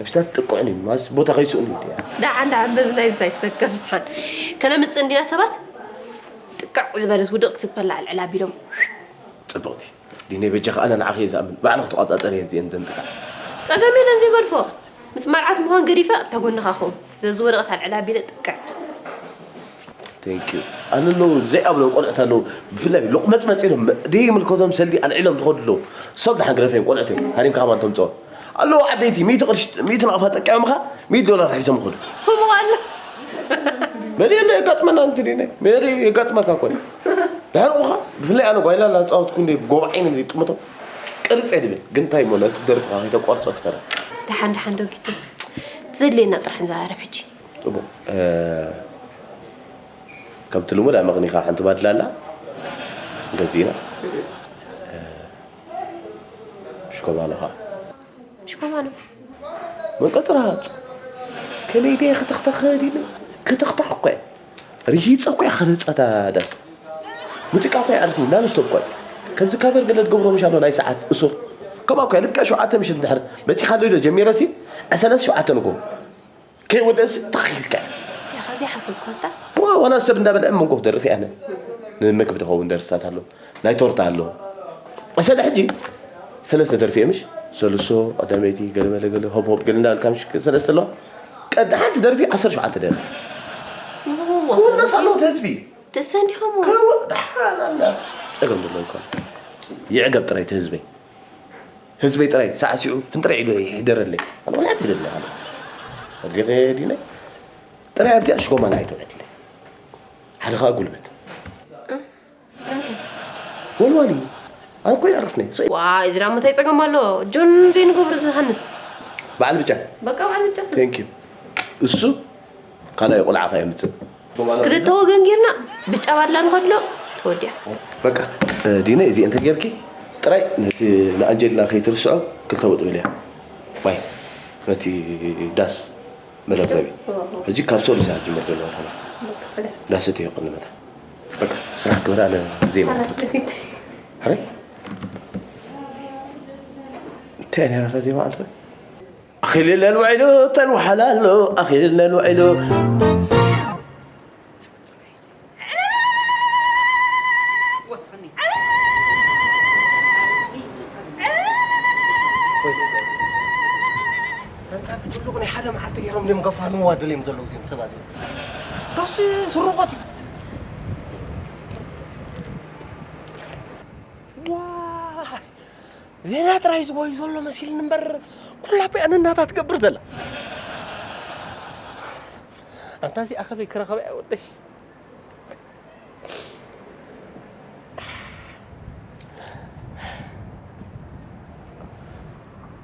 ኣብታት ትጥቅዑኒ ማስ ቦታ ኸይስእኑ ድያ ዳዓ እንዳ ዕምበዝና ይዛይ ትሰከፍ ድሓን ከነምፅእ እንዲና ሰባት ጥቅዕ ዝበለት ውድቕ ክትበላ ኣልዕል ኣቢሎም ፅብቕቲ ዲነይ በጃኺ ኣነ ንዓኺ እየ ዝኣምን ባዕልኺ ተቋፃፀሪ እየ እዚአን ዘንጥቃ ፀገም የለን ዘይገድፎ ምስ መርዓት ምዃን ገዲፈ ኣብታ ጎንኻ ኸውን ዘዝወደቐት ኣልዕል ኣቢለ ጥቅዕ Thank you። ኣነ ኣለዉ ዘይኣብሎም ቆልዑት ኣለዉ። ብፍላይ ሎቕመጽመጽ ኢሎም ደይምልከቶም ሰልዲ ኣልዒሎም ዝኸዱ ኣለዉ። ሰብ ደሓን ግደፈዮም፣ ቆልዑት እዮም። ሃሪምካ ከማን ተምጽኦ ኣለዉ። ዓበይቲ ሚእቲ ቅርሺ፣ ሚእቲ ናቕፋ ጠቂዖምኻ ሚእቲ ዶላር ሒዞም ይኸዱ። ከምኡ ኣሎ። መሊኡ ኣሎ፣ የጋጥመና። እንት ዲነ መሊኡ የጋጥመካ እኮ እዩ። ድሕሪ ኡኻ ብፍላይ ኣነ ጓይላ እናተጻወትኩ እንደ ጎብዓይን ዘይጥምቶ ቅርጽ እየ ድብል። ግን እንታይ እሞ ነቲ ደርፍኻ ከይተቋርጾ ትፈራ። ደሓን ደሓን ዶጊት፣ ዘድልየና ጥራሕ ንዛረብ ሕጂ። ጽቡቕ። ከምቲ ልሙድ ኣመቕኒኻ ሓንቲ ባድላ ኣላ ገዚእና። ሽኮባኖኻ ሽኮማኖ። መንቀጽራጽ ከመይ ድየ ክትኽተኽ ዲለ ክትኽተኽ እኮ እየ። ርሂጸ እኮ እየ ክርጸታ ዳስ። ሙዚቃ እኮ ይዓርፍኒ ናንስቶፕ እኮ እየ። ከምዚ ካቨር ገለ ትገብሮ ምሻሎ ናይ ሰዓት እሱር። ከምኣ እኮ እየ ልክዕ ሸውዓተ ምሽት እንድሕር መጺኻለይ ዶ ጀሚረ ሲ ዕሰለት ሸውዓተ ንጎ። ከይወደእሲ ተኺልካ። ያኻ ዘይሓሰብኩ ኣታ። ዋ- ዋላ ሰብ እንዳበልዐ መንጎ ክደርፍ እየ ኣነ። ንምግቢ ዝኸውን ደርፍታት ኣሎ። ናይ ቶርታ ኣሎ። እሰለ ሕጂ ሰለስተ ደርፊ እየ ምሽ? ሰልሶ፣ ቀዳመይቲ፣ ገለ መለ ገለ፣ ሆፕ ሆፕ ገለ እንዳበልካ ምሽ ሰለስተ ኣለዋ። ቀድ ሓንቲ ደርፊ ዓሰርተ ሸውዓተ ደርፊ። ኩሉ ኣለዎ ህዝቢ። ተሰንዲኸሞ። ከው- ደሓን ኣላ። ጸገም ዘሎ ይኮን። ይዕገብ ጥራይ እቲ ህዝበይ። ህዝበይ ጥራይ ሳዕሲዑ ፍንጥርዕ ኢሉ ይሕደረለይ። ኣነ ወላ ይደለ ኣነ። ኣድሊኸ ዲነ ጥራይ ኣብዚኣ ሽጎማ ናይ ተውዕድለ። ሓደ ኸኣ ጉልበት። ወልዋሊ። ኣነ እኮ ይዕርፍኒ። ሶ- ዋይ፣ እዚ ዳሞ እንታይ ጸገም ኣሎ? ጆን ዘይንገብሮ ዝሃንስ። በዓል ብጫ። በቃ በዓል ብጫ ስም። Thank you። እሱ ካልኣይ ቆልዓ ከኣ የምጽእ። ክልተ ወገን ጌርና ብጫ ባድላ ንኸድሎ ተወዲኣ። በቃ፣ እ፣ ዲነ፣ እዚ እንተ ጌርኪ ጥራይ ነቲ ንኣንጀሊና ከይትርስዖ ክልተ ውጥ ብልያ። ዋይ፣ ነቲ ዳስ መለብለቢ። ሕጂ ካብ ሶሉስ እያ ትጅምር ዘለዋ ተማ። ዳስ እቲ ይቕንመታ። በቃ፣ ስራሕ ክበላ ኣነ ዜማ። ኣረ? እንታይ ነይራ እታ ዜማ ኣንተ? ኣኺልለን ውዒሉ ተንውሓላሉ፣ ኣኺልለን ውዒሉ። ኣንታ ብጭሉቕ ናይ ሓደ መዓልቲ ገይሮም ድዮም ገፋንዋ ደልዮም ዘለዉ እዚኦም ሰባት እዚኦም? ዶስ ስሩቖት እዩ። ዋይ! ዜና ጥራይ ዝጎይ ዘሎ መሲልኒ እምበር፣ ኩላ ፒያኖ እናታ ትገብር ዘላ። ኣንታ እዚኣ ኸበይ ክረኸባ እያ ወደይ?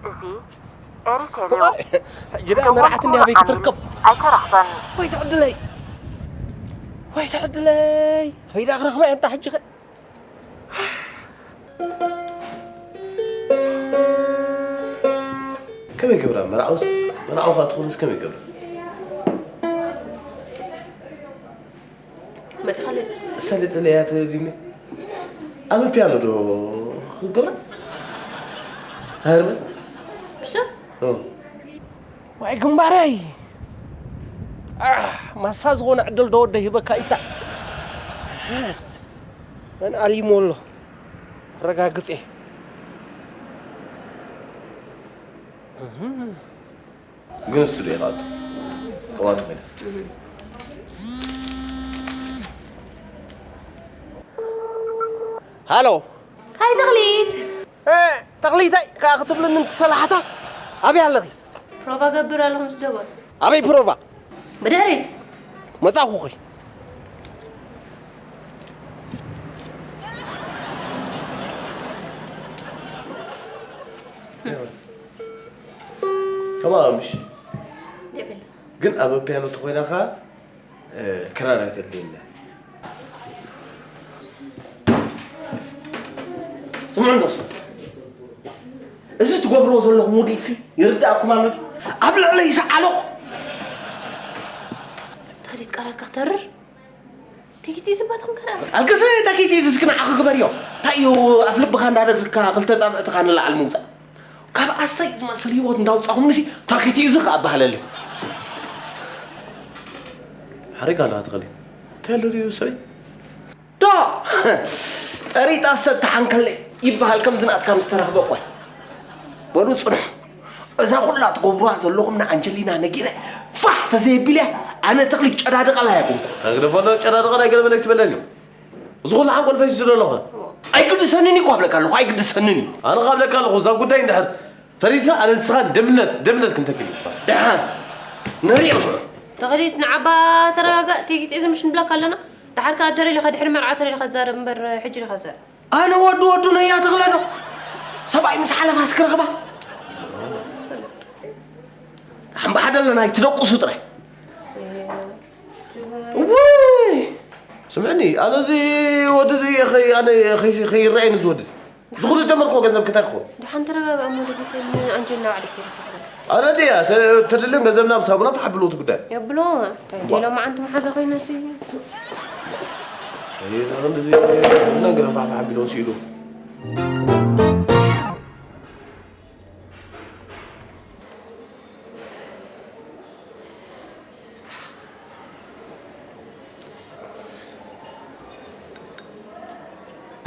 እዚ ኤሪቴል እዩ። ሕጂ ደኣ መርዓት እንዲያ በይ ክትርከብ? ኣይተረኽበን። ወይ ትዕድለይ! ወይ ትዕድለይ! ወይ ደኣ ክረኽባ እያ እንታ ሕጂ ኸ? ከመይ ገብራ መርዓውስ መርዓው ኸኣ ትኾንስ ከመይ ገብራ? መጽኻለይ። ሰሊጽለያ ትዲኒ። ኣብ ፒያኖ ዶ ክገብራ? ሃርበ? ብቻ? ኦ። ዋይ ግንባረይ! ኣሕ፣ ማሳ ዝኾነ ዕድል ዶ ወደ ሂበካ ኢታ? መን ኣሊሞ ኣሎ? ረጋግጼ። እህ። ግን ስቱዲዮ ኢኻ ኣቱ። ቀዋቱ ኮይና። ሃሎ። ሃይ ተኽሊት። እ፣ ተኽሊታይ ከኣ ክትብልኒ እንትሰላሕታ ኣበይ ኣለኺ? ፕሮቫ ገብር ኣለኹ ምስ ጀጎል። ኣበይ ፕሮቫ? ብድሕሪት። መጻኹኺ። ከማን ምሽ። የብላ። ግን ኣብ ፒያኖ ተኾይና ኸኣ፣ እ፣ ክራር ኣይተድልየና። ስምዑ እንዶ፣ እዚ ትገብርዎ ዘለኹም ውዲትሲ ይርድኣኩም ኣሎ ድዩ? ኣብ ልዕለይ ይሰዓለኹ። ተኽሊት ቃላትካ ክተርር። ተኪቲ ዝባትኹም ከራ። ኣልቅስ፣ ተኪቲ ዝስክና ዓኺ ግበርዮ። እንታይ እዩ ኣፍ ልብኻ እንዳደግካ ክልተ ጻብዕትኻ ንላዕሊ ምውጻእ? ካብ ኣሰይ ዝመስል ህይወት እንዳውጻኹምንሲ ተኪቲ እዚ ከኣ ኣባህለለይ። ሓሪግ ኣለኻ ተኽሊት። እንታይ ኣሎ ድዩ ሰበይ? ዶ! ጠሪጣ ዝተተሓንከለይ ይበሃል ከምዚ ናትካ ምስ ተረኽበ እኳ። በሉ ጽንሑ። እዛ ኩላ ትገብሩዋ ዘለኹም ንኣንጀሊና ነጊረ ፋሕ ተዘየቢልያ ኣነ ተኽሊ ጨዳድቐላ ኣይኮንኩ። ተግደፈሎ ጨዳድቐላ ኣይገለበለክ ትበለኒ። እዚ ኩሉ ሓንጎል ፈሲሱ ዘሎ ኸ? ኣይግድሰንን እዩ እኮ ኣብለካ ኣለኹ፣ ኣይግድሰንን እዩ። ኣነ ካብ ለካ ኣለኹ፣ እዛ ጉዳይ እንድሕር ፈሪሳ፣ ኣነ ንስኻ ደምነት፣ ደምነት ክንተክል እዩ። ደሓን ንሪኦ ሽዑ። ተኽሊት ንዓባ ተረጋጋእ፣ ቴጊት እዚ ምሽ ንብለካ ኣለና። ደሓር ከኣ ደረሊኻ ድሕሪ መርዓ ተረሊኻ ትዛረብ እምበር፣ ሕጂ ዲኻ ትዛረብ? ኣነ ወዱ ወዱ ነያ ተኽለ ዶ? ሰብኣይ ምስ ሓለፋስ ክረኽባ? ሓምባሓደለ ናይ ትደቁሱ ጥራይ። ውይ! ስምዕኒ፣ ኣነ እዚ ወዲ እዚ ኸይ-፣ ኣነ ኸይሲ-፣ ኸይረኣየኒ እዚ ወዲ እዚ። ዝኹሉ ጀመርክዎ ገንዘብ ክታይ ክኸውን? ደሓን ተረጋጋእ እሞ ደጊተ ንኣንጀልና ባዕለይ ከይረኽቦ። ኣነ ድያ ተ-፣ ተልልን ገንዘብና ብሳሙና ፈሓብሉ እቲ ጉዳይ። የብሎ፣ እንታይ ዋ። ድየ ሎማዓንቲ መሓዛ ኮይነሲ? ኣየ፣ ዳ ክንድዚ ነገር ፋሕፋሕ ቢሎ ሲሉ።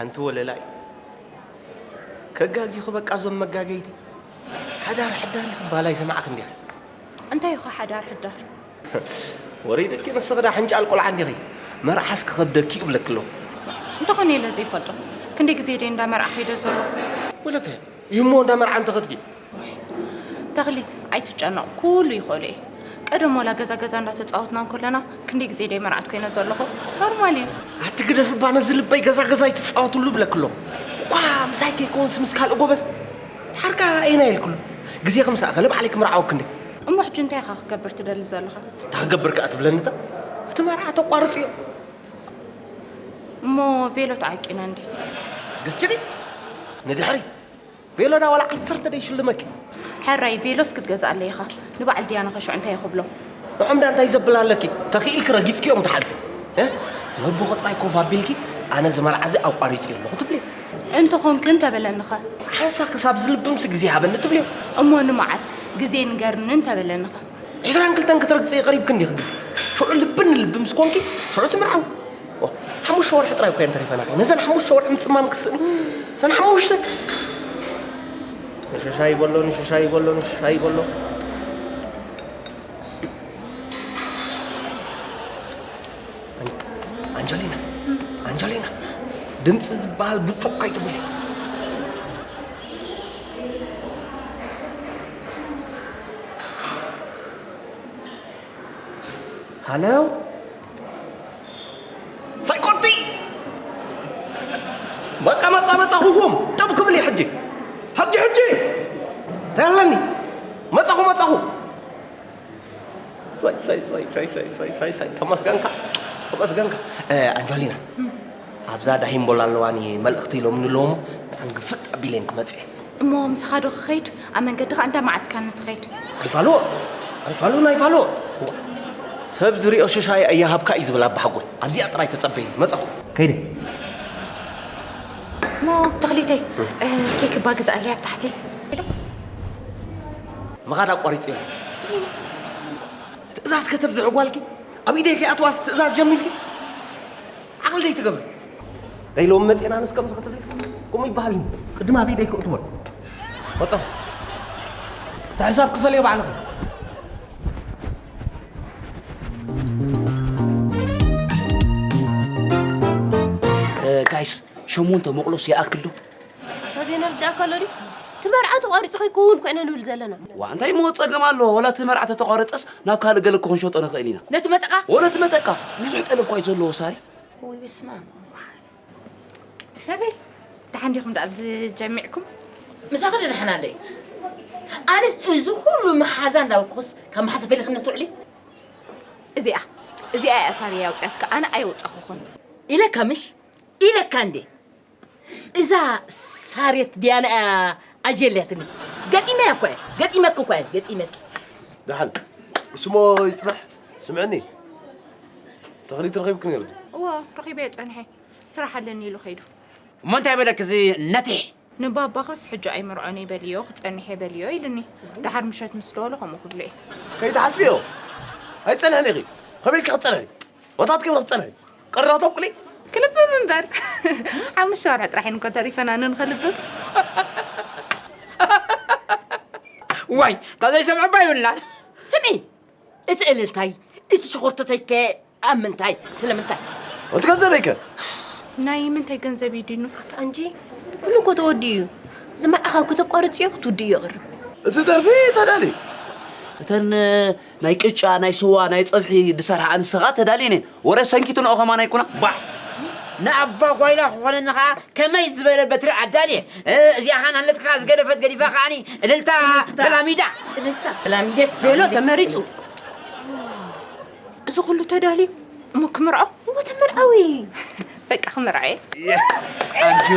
ኣንቲ ወለላይ፣ ከጋጊኹ በቃ እዞም መጋገይቲ። ሓዳር ሕዳር እዩ ክበሃል ኣይሰማዕክ እንዲኺ? እንታይ እዩ ኸ ሓዳር ሕዳር? ወረይ ደቂ ንስኺ ዳ ሕንጫል ቆልዓ እንዲኺ? መርዓስ ክኸብደኪ ይብለኪ ኣለኹ። እንተኾነ ኢለ ዘይፈልጦ። ክንደይ ግዜ ደይ እንዳ መርዓ ከይደ ዘለኹ። ወለከ፣ ይሞ እንዳ መርዓ እንተኸድኪ? ተኽሊት፣ ኣይትጨነቕ፣ ኩሉ ይኽእሎ እየ። ቀደም ዋላ ገዛ ገዛ እንዳተጻወትና እንከለና ክንደይ ግዜ ደይ መርዓት ኮይነ ዘለኹ። ኖርማል እዩ። ኣቲ ግደፍ እባ ነዚ ልበይ ገዛ ገዛ ኣይትጻወትሉ ብለኪ ኣለኹ። እኳ ምሳይ ከይከውንስ ምስ ካልእ ጎበዝ። ድሓርካ ኣየናይ ኢልክሉ? ግዜ ከም ሰኣኸለ ባዕለይ ክምርዓወኪ እንደ። እሞ ሕጂ እንታይ ኢኻ ክገብር ትደሊ ዘለኻ? እንታይ ክገብር ከኣ ትብለኒ እታ? እቲ መርዓ ተቋርጽዮ። እሞ ቬሎ ተዓቂነ እንደ። ግዝችሊ ንድሕሪት። ቬሎ ዳ ዋላ ዓሰርተ ዶ ይሽልመኪ? ሕራይ ቬሎስ ክትገዝኣለይ ኢኻ። ንበዓል ድያነ ኸ ሽዑ እንታይ ክብሎ? ንዖም ዳ እንታይ ዘብል ኣለኪ? ተኽኢልኪ ረጊጽኪ እዮም ትሓልፊ። እ? ነቦ ጥራይ ኮፍ ኣቢልኪ ኣነ እዚ መርዓ እዚ ኣቋሪጸዮ ኣለኹ ትብሊ። እንተኾንክ እንተበለኒ ኸ? ሓንሳእ ክሳብ ዝልብምሲ ግዜ ሃበኒ ትብልዮ። እሞ ንመዓስ ግዜ ንገርኒ እንተበለኒ ኸ? ዕስራን ክልተን ክትረግጺ ቀሪብኪ እንዲኺ ግዲ። ሽዑ ልቢ ንልቢ ምስ ኮንኪ፣ ሽዑ ትምርዓዊ። ዋ፣ ሓሙሽተ ወርሒ ጥራይ እኮ እየን ተሪፈና። ነዘን ሓሙሽተ ወርሒ ምጽማም ክስእኒ። እዘን ሓሙሽተ። ንሽሻይ በሎ፣ ንሽሻይ በሎ፣ ንሽሻይ በሎ። ኣን-፣ ኣንጀሊና፣ ኣንጀሊና፣ ድምፂ ዝበሃል ብጩቕ ኣይትብሊ። ሃሎ? ሳይኮቲ! በቃ መጻ መጻኹኹም። ጠብ ክብል እየ ሕጂ። ሕጂ፣ ሕጂ! እንታይ ኣለኒ? መጻኹ፣ መጻኹ። ሳይ፣ ሳይ፣ ሳይ፣ ሳይ፣ ሳይ፣ ሳይ፣ ሳይ፣ ተመስገንካ፣ ተመስገንካ። እ፣ ኣንጀሊና፣ ኣብዛ ዳሂምቦላ ኣለዋኒ መልእኽቲ ኢሎምኒ ኣለዎ እሞ፣ ብጣዕሚ ግፍጥ ኣቢለየን ክመጽእ እየ። እሞ ምሳኻ ዶ ክኸይድ? ኣብ መንገዲ ኸኣ እንዳመዓድካኒ ትኸይድ። ኣይፋልዎ፣ ኣይፋልዎን ኣይፋልዎ። እዋ፣ ሰብ ዝሪኦ ሽሻይ ኣያሃብካ እዩ ዝብል ኣባሓጎይ። ኣብዚኣ ጥራይ ተጸበይኒ፣ መጻኹ። ከይደ። እሞ ተኽሊተይ፣ እ፣ ኬክ እባ ግዝኣለይ ኣብ ታሕቲ። ምኻድ ኣቋሪጸ ኣለኹ። ትእዛዝ ከተብዝሒ ጓልኪ፣ ኣብ ኢደይ ከይኣትዋስ ትእዛዝ ጀሚርኪ? ዓቕሊ ደይ ትገብሪ። ናይ ሎሚ መጺእና ንስ ከምዚ ክትብሊ? ከምኡ ይበሃል። ቅድም ኣብ ኢደይ ክእትወን። ወጣ። እቲ ሕሳብ ክፈልዮ ባዕልኹም። እ፣ ጋይስ፣ ሸሞንተ መቕሎስ ይኣክል ዶ? ኣታ ዜና ልዳእካ ኣሎ ድዩ? እቲ መርዓ ተቋሪጹ ከይከውን እኮ ኢና ንብል ዘለና። ዋ፣ እንታይ እሞ ጸገም ኣለዎ? ወላ እቲ መርዓ ተተቋረጸስ ናብ ካልእ ገለ እኮ ክንሸጦ ንኽእል ኢና። ነቲ መጠቓ? ወ፣ ነቲ መጠቃ። ብዙሕ ጠለብ እኳ እዩ ዘለዎ ሳሪ። ውይ፣ በስመ ኣብ። ሰበይ፣ ደሓን ዲኹም ደኣ ኣብዚ ጀሚዕኩም? ምሳኺ ዶ ደሓን ኣለይ? ኣነስ እዚ ኩሉ መሓዛ እንዳበልኩኽስ ካብ መሓዛ ፈሊኽኒ ትውዕሊ? እዚኣ፣ እዚኣ እያ ሳርያ ኣውጽያትካ፣ ኣነ ኣየውጻኹኹን። ኢለካ ምሽ? ኢለካ እንዴ? እዛ ሳሬት ድያና እያ ኣጀልያትኒ። ገጢመያ እኮ እየ፣ ገጢመኪ እኮ እየ፣ ገጢመኪ። ደሓን፣ ስሞ ይጽናሕ። ስምዕኒ፣ ተኽሊት ረኺብኪ ነይሩ ድዩ? እወ፣ ረኺበዮ ጸኒሐ። ስራሕ ኣለኒ ኢሉ ከይዱ። እሞ እንታይ በለክ እዚ ነቲሕ? ንባባኽስ ሕጂ ኣይምርዖን እየ በልዮ፣ ክጸንሕ እየ በልዮ ኢሉኒ። ደሓር ምሸት ምስ ደወለ ከምኡ ክብሎ እየ። ከይትሓስብዮ። ኣይትጸንሕን ኢኺ። ከመይ ኢልኪ ክትጸንሒ? ወታት ከም ክትጸንሒ። ቀረባ ተብቅሊ? ክልብም እምበር። ሓሙሽተ ወርሒ ጥራሕ እኮ ተሪፈና ንንኸልብም። ዋይ፣ ካብ ዘይሰምዐ እባ ይብልናል። ስምዒ፣ እቲ እልልታይ፣ እቲ ሸኾርተተይከ ኣብ ምንታይ? ስለምንታይ? እቲ ገንዘበይከ? ናይ ምንታይ ገንዘብ እዩ ዲኑ? ኣታ እንጂ ኩሉ እኮ ተወዲኡ እዩ። ዝመዓኻ እኮ ተቋርጽዮ ክትውድእዮ ይቕርብ። እቲ ደርፊ ተዳልዩ። እተን ናይ ቅጫ፣ ናይ ስዋ፣ ናይ ጸብሒ ዝሰርሓ ኣንስቲ ኸኣ ተዳልየን እየን። ወረ ሰንኪቱ ንኦ ኸማን ኣይኩና። ባ ንኣባ ጓይላ ክኾነኒ ኸኣ ከመይ ዝበለ በትሪ ኣዳልየ። እ፣ እዚኣ ኸኣ ናለትካ ዝገደፈት ገዲፋ ኸኣኒ እልልታ ተላሚዳ። እልልታ ተላሚደ። ቬሎ ተመሪጹ። እዚ ኩሉ ተዳልዩ እሞ ክምርዖ? እሞ ተመርዓዊ። በቃ ክምርዖ እየ። ኣጆ።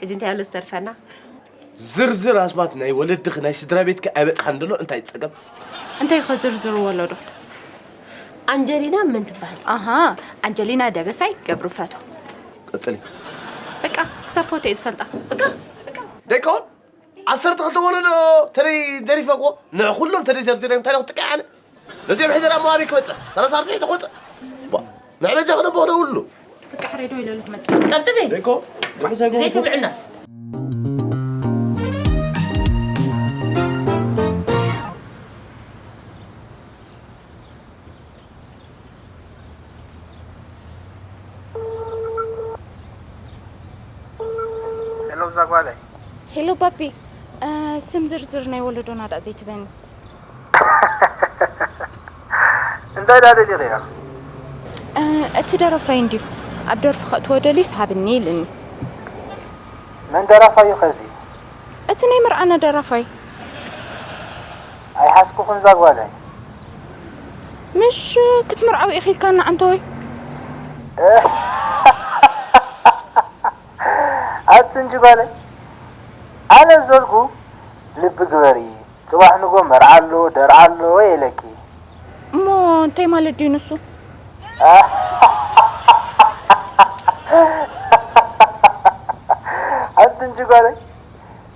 ሕጂ እንታይ ኣሎ ዝተርፈና? ዝርዝር ኣስማት ናይ ወለድኺ ናይ ስድራ ቤትኪ ኣይበጽሓን ደሎ እንታይ ጸገም? እንታይ ከ ዝርዝር ወለዶ? ኣንጀሊና መን ትበሃል? ኣሃ፣ ኣንጀሊና ደበሳይ ገብሩ ፈቶ። ቀጽሊ። በቃ ክሳብ ፎቶ እየ ዝፈልጣ። በቃ፣ በቃ። ደይከውን ዓሰርተ ክልተ ወለዶ ተለይ ደሪፈ እኮ ንዕኹሎም ተለይ ዘርዚረ እንታይ ክትጥቃዕ ኣነ? ነዚኦም ሕዚ ናብ መዋሪ ክመጽእ ሰላሳ ኣርባዕተ ክወጽእ። ባ፣ ንዕበጃ ክነቦ ክደውሉ። በቃ ሕረይ ደው ኢለሉ ክመጽእ። ቀልጥፊ። ደይኮ፣ ደበሳይ ገብሩ ዘይትብልዕና። ሄሎ፣ እዛ ጓለይ። ሄሎ ባቢ፣ እ፣ ስም ዝርዝር ናይ ወለዶና ደኣ ዘይትበኒ። እንታይ ደኣ ደሊኽያ? እ፣ እቲ ደራፋይ እንድዩ። ኣብ ደርፊ ከእትዎ ደልዩስ ሃብኒ ኢሉኒ። መን ደራፋይ እዩ ኸዚ? እቲ ናይ መርዓና ደራፋይ። ኣይሓዝኩኹን እዛ ጓለይ። ምሽ ክትምርዓዊ ኢኺ ኢልካና ዓንተወይ? ኣቲ እንጂ ጓለይ፣ ኣነ ዘልኩ ልቢ ግበሪ፣ ጽባሕ ንጎ መርዓ ኣሎ፣ ደርዓ ኣሎ ኢለኪ። እሞ እንታይ ማለት ድዩ ንሱ? ኣቲ እንጂ ጓለይ፣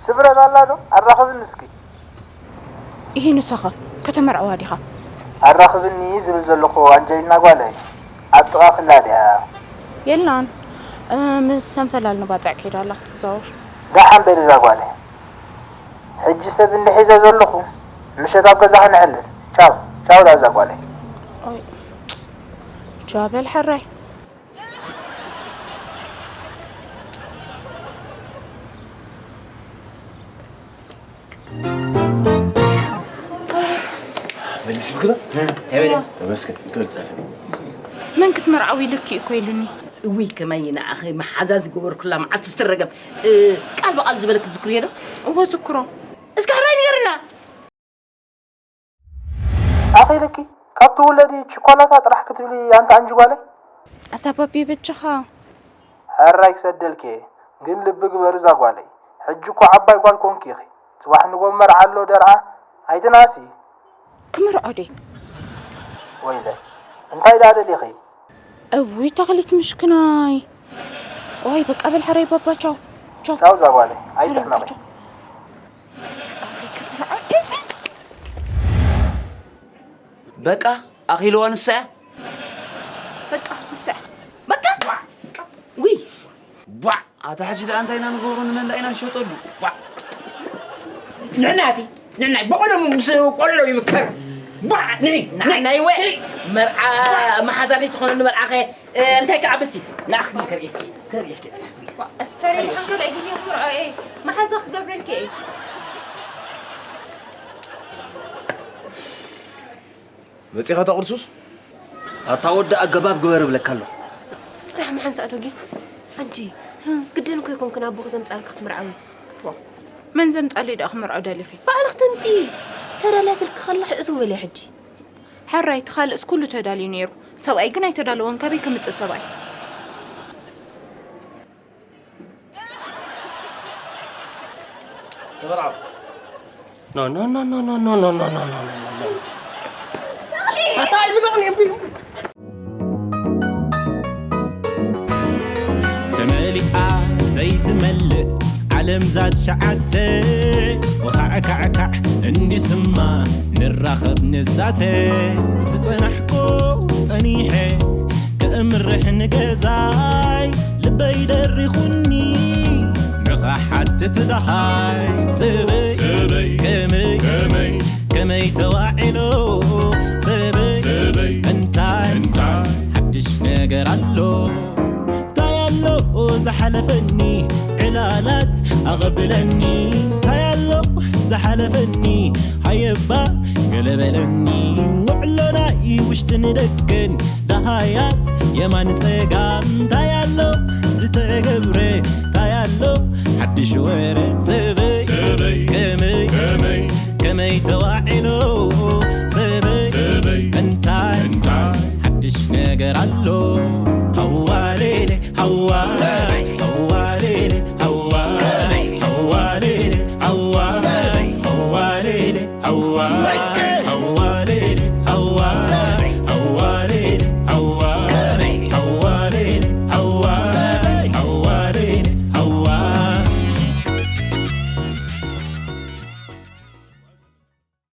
ስብረት ኣላ ዶ? ኣራኽብኒ እስኪ። ኢሂ ንስኻ ከተመርዕዋ ዲኻ? ኣራኽብኒ ዝብል ዘለኹ ኣንጀሊና ጓለይ ኣብ ጥቓ ክላ ድያ? የላን። እ፣ ምስ ሰንፈላል ንባጽዕ ከይዳ ኣላ ክትዛወር። ደሓን በሊ እዛ ጓለይ። ሕጂ ሰብ እንድሒዘ ዘለኹ ምሸት ኣብ ገዛኻ ነዕልል። ቻው፣ ቻው ዳ እዛ ጓለይ። ኦይ፣ ቻው በል ሕራይ። መሊስልክና? እንታይ በለ? ተመስገን። ክብል ጸፊ። መን ክትመርዓዊ ኢሉኪ እኮ ኢሉኒ። እውይ፣ ከማይ ንዓኺ መሓዛ ዝገበርኩላ መዓልቲ ስትረገም፣ እ፣ ቃል ብቓል ዝበለክ ትዝክርዮ ዶ? እወ፣ ዝክሮ። እስከ ሕራይ ንገርና። ኣኺልኪ፣ ካብ ትውለዲ ችኮላታ ጥራሕ ክትብሊ ኣንቲ ኣንጂ ጓለይ? ኣታ ባቢ በጃኻ። ሕራይ ክሰደልኪ እየ፣ ግን ልቢ ግበሪ እዛ ጓለይ። ሕጂ እኮ ዓባይ ጓል ኮንኪ ኢኺ። ጽባሕ ንጎ መርዓ ኣሎ ደርዓ፣ ኣይትንኣሲ። ክምርዖ ድየ? ወይለይ፣ እንታይ ደኣ ደሊኺ? እውይ ተኽሊት ምሽክናይ። ዋይ በቃ በል ሕራይ ባባ ቻው። ቻው። ቻው እዛ ጓለይ፣ ሕራይ በቃ ኣይትሕመቒ። ቻው። ኣውሪ ክምርዖ ድየ? በቃ ኣኺልዋ ንሳ እያ። በቃ ንሳ እያ። በቃ። ውይ። ቧዕ! ኣታ ሕጂ ደኣ እንታይ ኢና ንገብሮ? ንመን ደኣ ኢና ንሸጠሉ? ቧዕ! ንዕናቲ፣ ንዕናይ ብቐደሙ ምስ ቆለሎ ይምከር። ቧዕ! ንዒ፣ ንዓይ ናይ ወ-፣ ንዒ። መርዓ መሓዛ ዘይትኾነኒ መርዓኸ፣ እ፣ እንታይ ክዓብሲ? ንኣኽኒ ከርእየኪ፣ ከርእየኪ። እትሰሪ ድሓን ካልኣይ ግዜ ክምርዖ እየ። መሓዛ ክገብረልኪ እየ። መጺኻ ተቕርሱስ? ኣታ ወዲ ኣገባብ ግበር እብለካ ኣለኹ። ጽናሕ መሓንሳእ ዶ ጌት? ኣንቺ ግድን እኮ ኣይኮንክን ኣቦኺ ዘምጻልኪ ክትምርዓዊ። ዋው፣ መን ዘምጻለይ ደኣ ክምርዖ ደሊኺ? ባዕልኺ ተምጽኢ። ተዳልያትልኪ ከላ ሕእትው በልያ ሕጂ። ሕራይ፣ እቲ ካልእስ ኩሉ ተዳልዩ ነይሩ። ሰብኣይ ግን ኣይተዳለወን። ካበይ ከምጽእ ሰብኣይ? ተመርዓው። ኖ፣ ኖ፣ ኖ። ኣታ ኣይብሎን እዮም። ተመሊኣ ዘይትመልእ ዓለም ዛት ሸዓተ። ወኻዕካዕካዕ እንዲስማ ንራኸብ ንዛተ። ዝጸናሕኩ ጸኒሐ ከእምርሕ ንገዛይ ልበይ ደሪኹኒ። ክሓትት ደሃይ ሰበይ ሰበይ ከመይ ከመይ ከመይ ተዋዒሎ ሰበይ ሰበይ እንታይ እንታይ ሓድሽ ነገር ኣሎ እንታይ ኣሎ ዝሓለፈኒ ዕላላት ኣቐብለኒ እንታይ ኣሎ ዝሓለፈኒ ሃየባ ገለበለኒ ውዕሎ ናይ ውሽጥን ደገን ደሃያት የማን ጸጋም እንታይ ኣሎ ዝተገብረ እንታይ ኣሎ ሓድሽ ወረ ሰበይ ሰበይ ከመይ ከመይ ከመይ ተዋዒሎ ሰበይ ሰበይ እንታይ እንታይ ሓድሽ ነገር ኣሎ ሃዋሌሌ ሃዋ